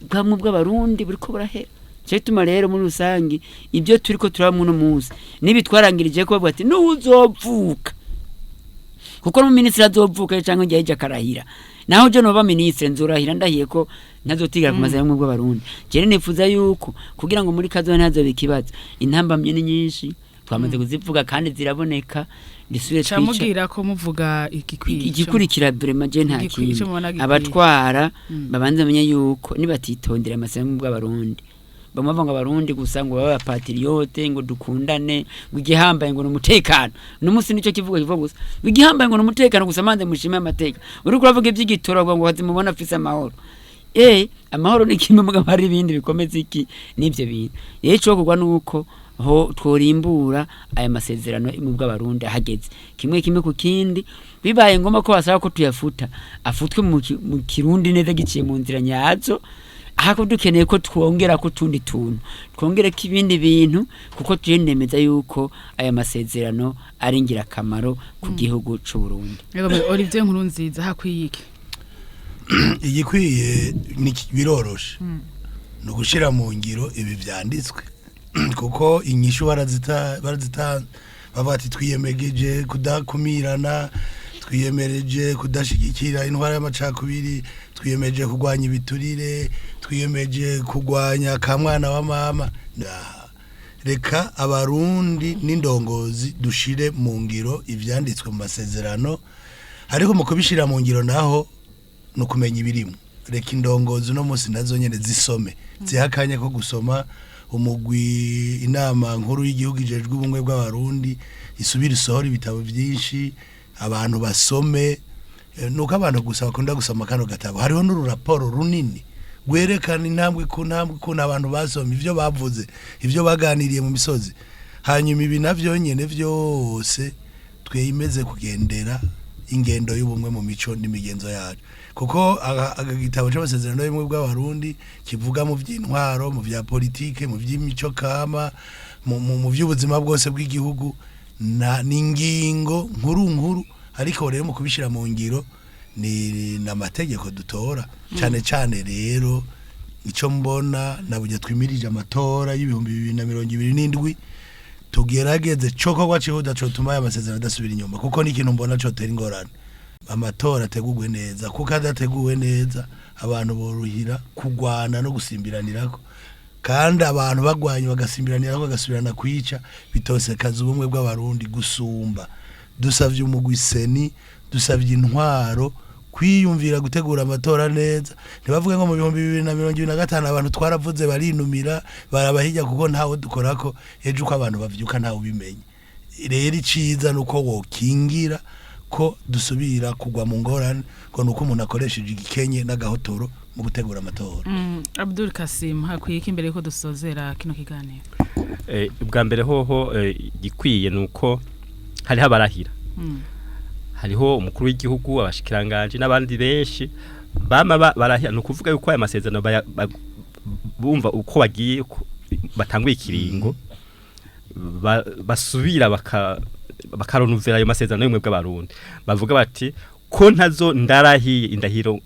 bwamwe bw'abarundi buriko burahera. Cyo gituma rero muri rusangi ibyo turiko turaba muno munsi nibi twarangirije ko bavuga ati nuzovuka, kuko n'umuminisitiri azovuka cyangwa igihe yaje akarahira, naho je noba minisitiri nzorahira ndahiye ko ntazotigera ku masezerano y'ubumwe bw'abarundi. Jewe nifuza yuko kugira ngo muri kazoza ntazobe ikibazo. Intambamyi ni nyinshi, twamaze kuzivuga kandi ziraboneka. Dusubire twica Camubwira ko muvuga igikwiye. Igikurikira vraiment je nta Igikwiye, kindi. ico mubona gikwiye. Abatwara babanza bamenye yuko nibatitondera amasezerano bw'abarundi, bamwe bavuga ngo abarundi gusa ngo babe abapatriote, ngo dukundane, ngo igihambaye ngo ni umutekano. Uno munsi nicyo kivugo kivuga gusa, ngo igihambaye ngo ni umutekano gusa. Manze mushime amateka, uriko uravuga iby'igitoro ngo hazimubona afise amahoro. Amahoro ni kimwe, mugabo hari ibindi bikomeza iki n'ivyo bintu. Rero icokorwa nuko ho tworimbura aya masezerano mu bw'abarundi ahageze kimwe kimwe ku kindi. Bibaye ngombwa ko basaba ko tuyafuta, afutwe mu Kirundi neza giciye mu nzira nyazo. Ahako dukeneye ko twongera ko utundi tuntu, twongere ko ibindi bintu, kuko tuyenemeza yuko aya masezerano ari ingirakamaro ku gihugu c'u Burundi. Yego, Olivier Nkurunziza, hakwiye iki? Igikwiye biroroshe, ni ugushyira mu ngiro ibi byanditswe, kuko inyishu barazita, bavuga ati twiyemegeje kudakumirana, twiyemereje kudashyigikira intwara y'amacakubiri, twiyemeje kurwanya ibiturire, twiyemeje kurwanya kamwana wa mama. Reka abarundi n'indongozi dushire mu ngiro ivyanditswe mu masezerano. Ariko mu kubishira mu ngiro naho ni ukumenya ibirimo. Reka indongozi uno munsi nazo nyene zisome, ziha akanya ko gusoma. Umugwi, inama nkuru y'igihugu ijejwe ubumwe bw'abarundi, isubire isohora ibitabo byinshi abantu basome. Nuko abantu gusa bakunda gusoma kano gatabo, hariho n'ururaporo runini rwerekana intambwe ku ntambwe ukuntu abantu basoma, ibyo bavuze, ibyo baganiriye mu misozi. Hanyuma ibi navyo nyene vyose twemeze kugendera ingendo y'ubumwe mu mico n'imigenzo yacu, kuko aka gitabo c'amasezerano y'ubumwe bw'abarundi kivuga mu by'intwaro, mu vya politike, mu by'imico kama, mu by'ubuzima bwose bw'igihugu, na n'ingingo nkuru nkuru. Ariko rero mu kubishira mu ngiro ni n'amategeko dutora cyane cyane. Rero icyo mbona nabujya twimirije amatora y'2027, tugerageze cokorwa cihuta cotuma aya masezerano adasubira inyuma, kuko ni ikintu mbona cotera ingorane. Amatora ategurwe neza, kuko adateguwe neza abantu boruhira kugwana no gusimbiranirako, kandi abantu bagwanye bagasimbiranirako, bagasubirana kwica, bitosekaza ubumwe bw'abarundi gusumba. Dusavye umugwi CENI, dusavye intwaro kwiyumvira gutegura amatora neza. Ntibavuge ngo mu 2025 abantu twaravuze barinumira, barabahijya, kuko ntawe dukorako. Ejo uko abantu bavyuka ntawe ubimenye. Rero iciza nuko wokingira ko dusubira kugwa mu ngorane, ngo nuko umuntu akoresheje igikenye n'agahotoro mu gutegura amatora. Abdul Kasim, hakwiye iki imbere yuko dusozera kino kiganiro? Ubwa mbere hoho, igikwiye nuko hariho abarahira, hariho umukuru w'igihugu, abashikiranganje n'abandi benshi bama barahira. Ni ukuvuga yuko aya masezerano bumva uko bagiye batanguye ikiringo, basubira bakaronuvera ayo masezerano y'ubumwe bw'abarundi, bavuga bati ko ntazo ndarahiye. Indahiro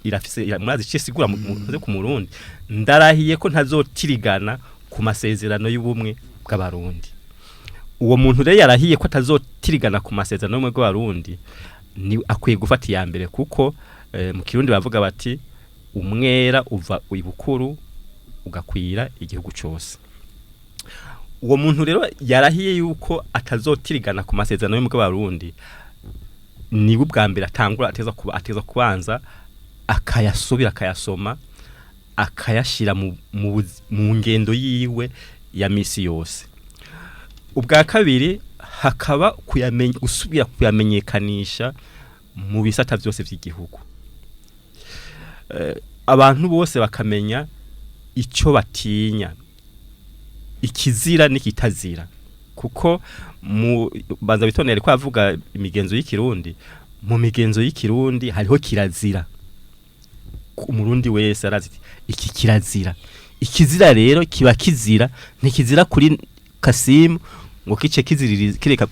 irafise murazi ico isigura ku Murundi: ndarahiye ko ntazotirigana ku masezerano y'ubumwe bw'abarundi. Uwo muntu rero yarahiye ko atazotirigana ku masezerano y'ubumwe bw'abarundi ni akwiye gufata iya mbere, kuko mu Kirundi bavuga bati umwera uva ibukuru ugakwira igihugu cose. Uwo muntu rero yarahiye yuko atazotirigana ku masezerano y'ubumwe bw'abarundi niwe ubwa mbere atangura, ateza kubanza akayasubira, akayasoma, akayashira mu ngendo yiwe ya misi yose. Ubwa kabiri hakaba gusubira kuyamenyekanisha mu bisata byose by'igihugu, abantu bose bakamenya icyo batinya, ikizira n'ikitazira, kuko mu banza bitonere ko avuga imigenzo y'ikirundi. Mu migenzo y'ikirundi hariho kirazira. Umurundi wese arazi ati, iki kirazira. Ikizira rero kiba kizira, ntikizira kuri Kasimu ngo kice kiziririza kireka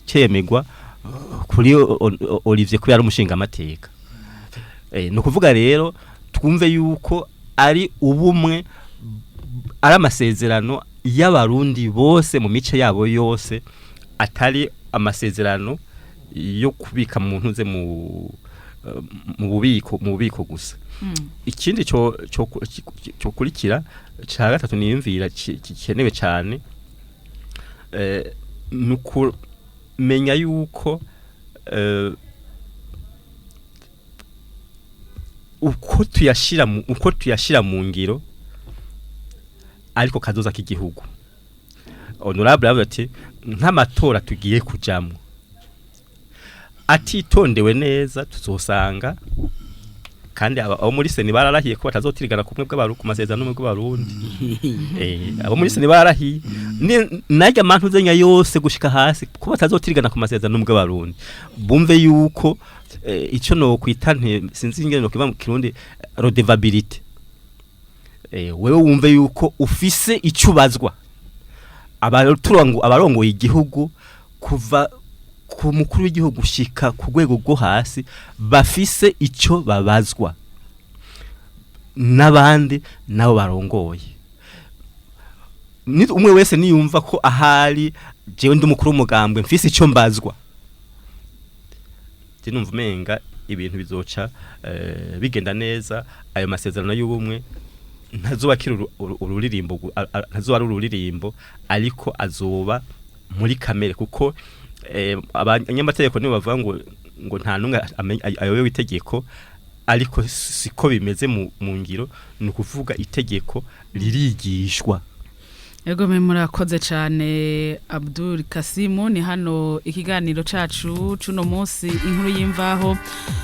cemegwa kuri Olivier kubera ari umushinga amateka. Ni ukuvuga rero twumve yuko ari ubumwe, ari amasezerano y'abarundi bose mu mice yabo yose, atari amasezerano yo kubika mu ntuze mu bubiko gusa. Ikindi cyo kurikira ca gatatu niyumvira gikenewe cyane, nuko Kumenya yuko uko tuyashira mu ngiro ariko kazoza k'igihugu. Honorable yavuze ati nk'amatora tugiye kujamwo atitondewe neza, tuzosanga kandi abo muri CENI bararahiye ko batazotirigana kumwe bw'abarundi, ku masezerano n'ubumwe bw'abarundi. Abo muri CENI bararahiye narya mantu zenya yose gushika hasi ko batazotirigana ku masezerano n'ubumwe bw'abarundi. Bumve yuko ico no kwita, nte sinzi ingene no kiva mu Kirundi, redevabilité. Wewe wumve yuko ufise ico ubazwa abaturango, abarongoye igihugu kuva ku mukuru w'igihugu gushika ku rwego rwo hasi, bafise ico babazwa n'abandi nabo barongoye. Ni umwe wese niyumva ko ahari jewe ndi umukuru w'umugambwe, mfise ico mbazwa, je numva umenga ibintu bizoca bigenda neza. Ayo masezerano y'ubumwe ntazoba akiri ururirimbo, ntazoba ari ururirimbo, ariko azoba muri kamere, kuko abanyamategeko nibo bavuga ngo nta numwe ayobewe itegeko, ariko siko bimeze mu ngiro. Ni ukuvuga itegeko ririgishwa. Ego me, murakoze cyane, Abdul Kasimu. Ni hano ikiganiro cacu cuno munsi, Inkuru y'Imvaho,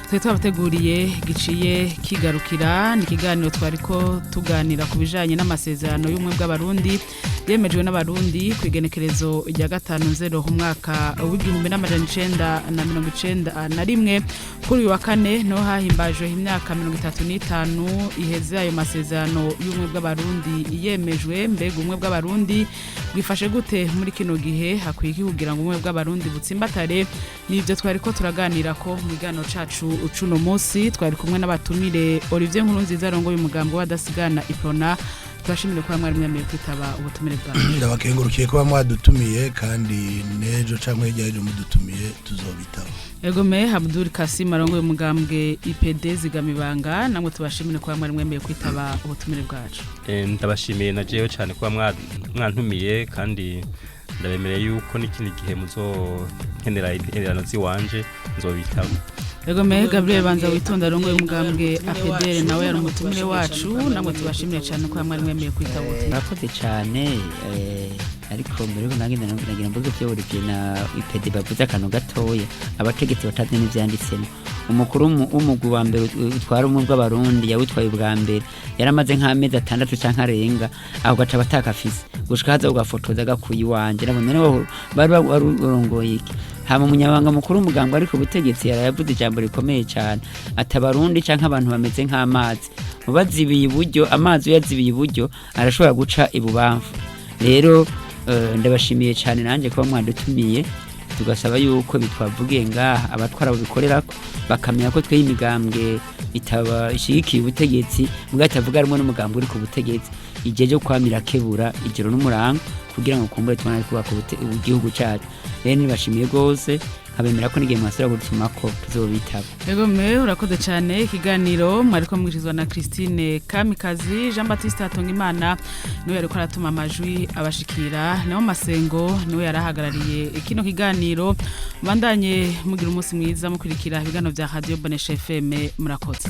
twari twabateguriye giciye kigarukira. Ni ikiganiro twariko tuganira ku bijanye n'amasezerano y'ubumwe bw'abarundi yemejwe n'abarundi ku igenekerezo rya 5 Nzero umwaka w'1991. Kuri uyu wa kane niho hahimbajwe imyaka 35 iheze ayo masezerano y'ubumwe bw'abarundi yemejwe. Mbega ubumwe bw'abarundi bwifashe gute muri kino gihe? Hakwiye iki kugira ngo ubumwe bw'abarundi butsimbatare? Nivyo twari ko turaganira ko mu kiganiro cacu cuno munsi. Twari kumwe n'abatumire: Olivier Nkurunziza arongoye umugambi w'abadasigana Uprona. Tubashimire kuba mwari mwemeye kwitaba ubutumire bwawe. Ndabakengurukiye kuba mwadutumiye, kandi n'ejo canke hirya y'ejo mudutumiye tuzobitaba. Egome, Abdul Kasim arongoye umugambwe IPD Zigamibanga, namwe tubashimire kuba mwari mwemeye kwitaba ubutumire bwacu. Ndabashimiye na jewe cyane kuba mwantumiye, kandi ndabemereye yuko n'ikindi gihe muzokenera intererano ziwanje nzobitaba. Egome, Gabriel Banza Witonda arongoye umugambwe APDR, nawe yari umutumire wacu, namwe tubashimire cyane kuba mwari mwemeye kwitaba ubutumire. Murakoze cyane. Ariko mbere yuko nange nagira mvuge ibyo Olivier na IPD bavuze akantu gatoya abategetsi batazi n'ivyanditsemo. Umukuru w'umugwi wa mbere utwara ubumwe bw'abarundi yawutwaye ubwa mbere yaramaze nk'amezi 6 canke arenga aho, gaca batakafise gushika haza ugafotoza gakuye iwanje nabona niho bari warongoye iki. Hama umunyabanga mukuru w'umugambwe ariko ubutegetsi yarayavuze ijambo rikomeye cyane, ati abarundi canke abantu bameze nk'amazi, ubazibiye iburyo, amazi uyazibiye iburyo arashobora guca ibubamfu. Rero ndabashimiye cyane nanjye kuba mwadutumiye, tugasaba yuko bitwavugiye ngaha abatwara babikorerako, bakamenya ko tweye imigambwe itaba ishigikiye ubutegetsi mbwa itavuga rumwe n'umugambwe uri ku butegetsi, igihe cyo kwamira kebura ijoro n'umurango kugira ngo kumbure tubone kubaka igihugu cyacu. Rero nibashimiye rwose, nkabemera ko n'igihe mwasubira gutumako tuzobitaba. Ego me, urakoze cyane. Ikiganiro mwariko mwishyuzwa na Christine Kamikazi. Jean Baptiste Hatungimana niwe yariko aratuma amajwi abashikira, naho Masengo niwe yarahagarariye kino kiganiro. Bandanye mugira umunsi mwiza mukurikira ibiganiro bya Radio Bonesha FM. Murakoze.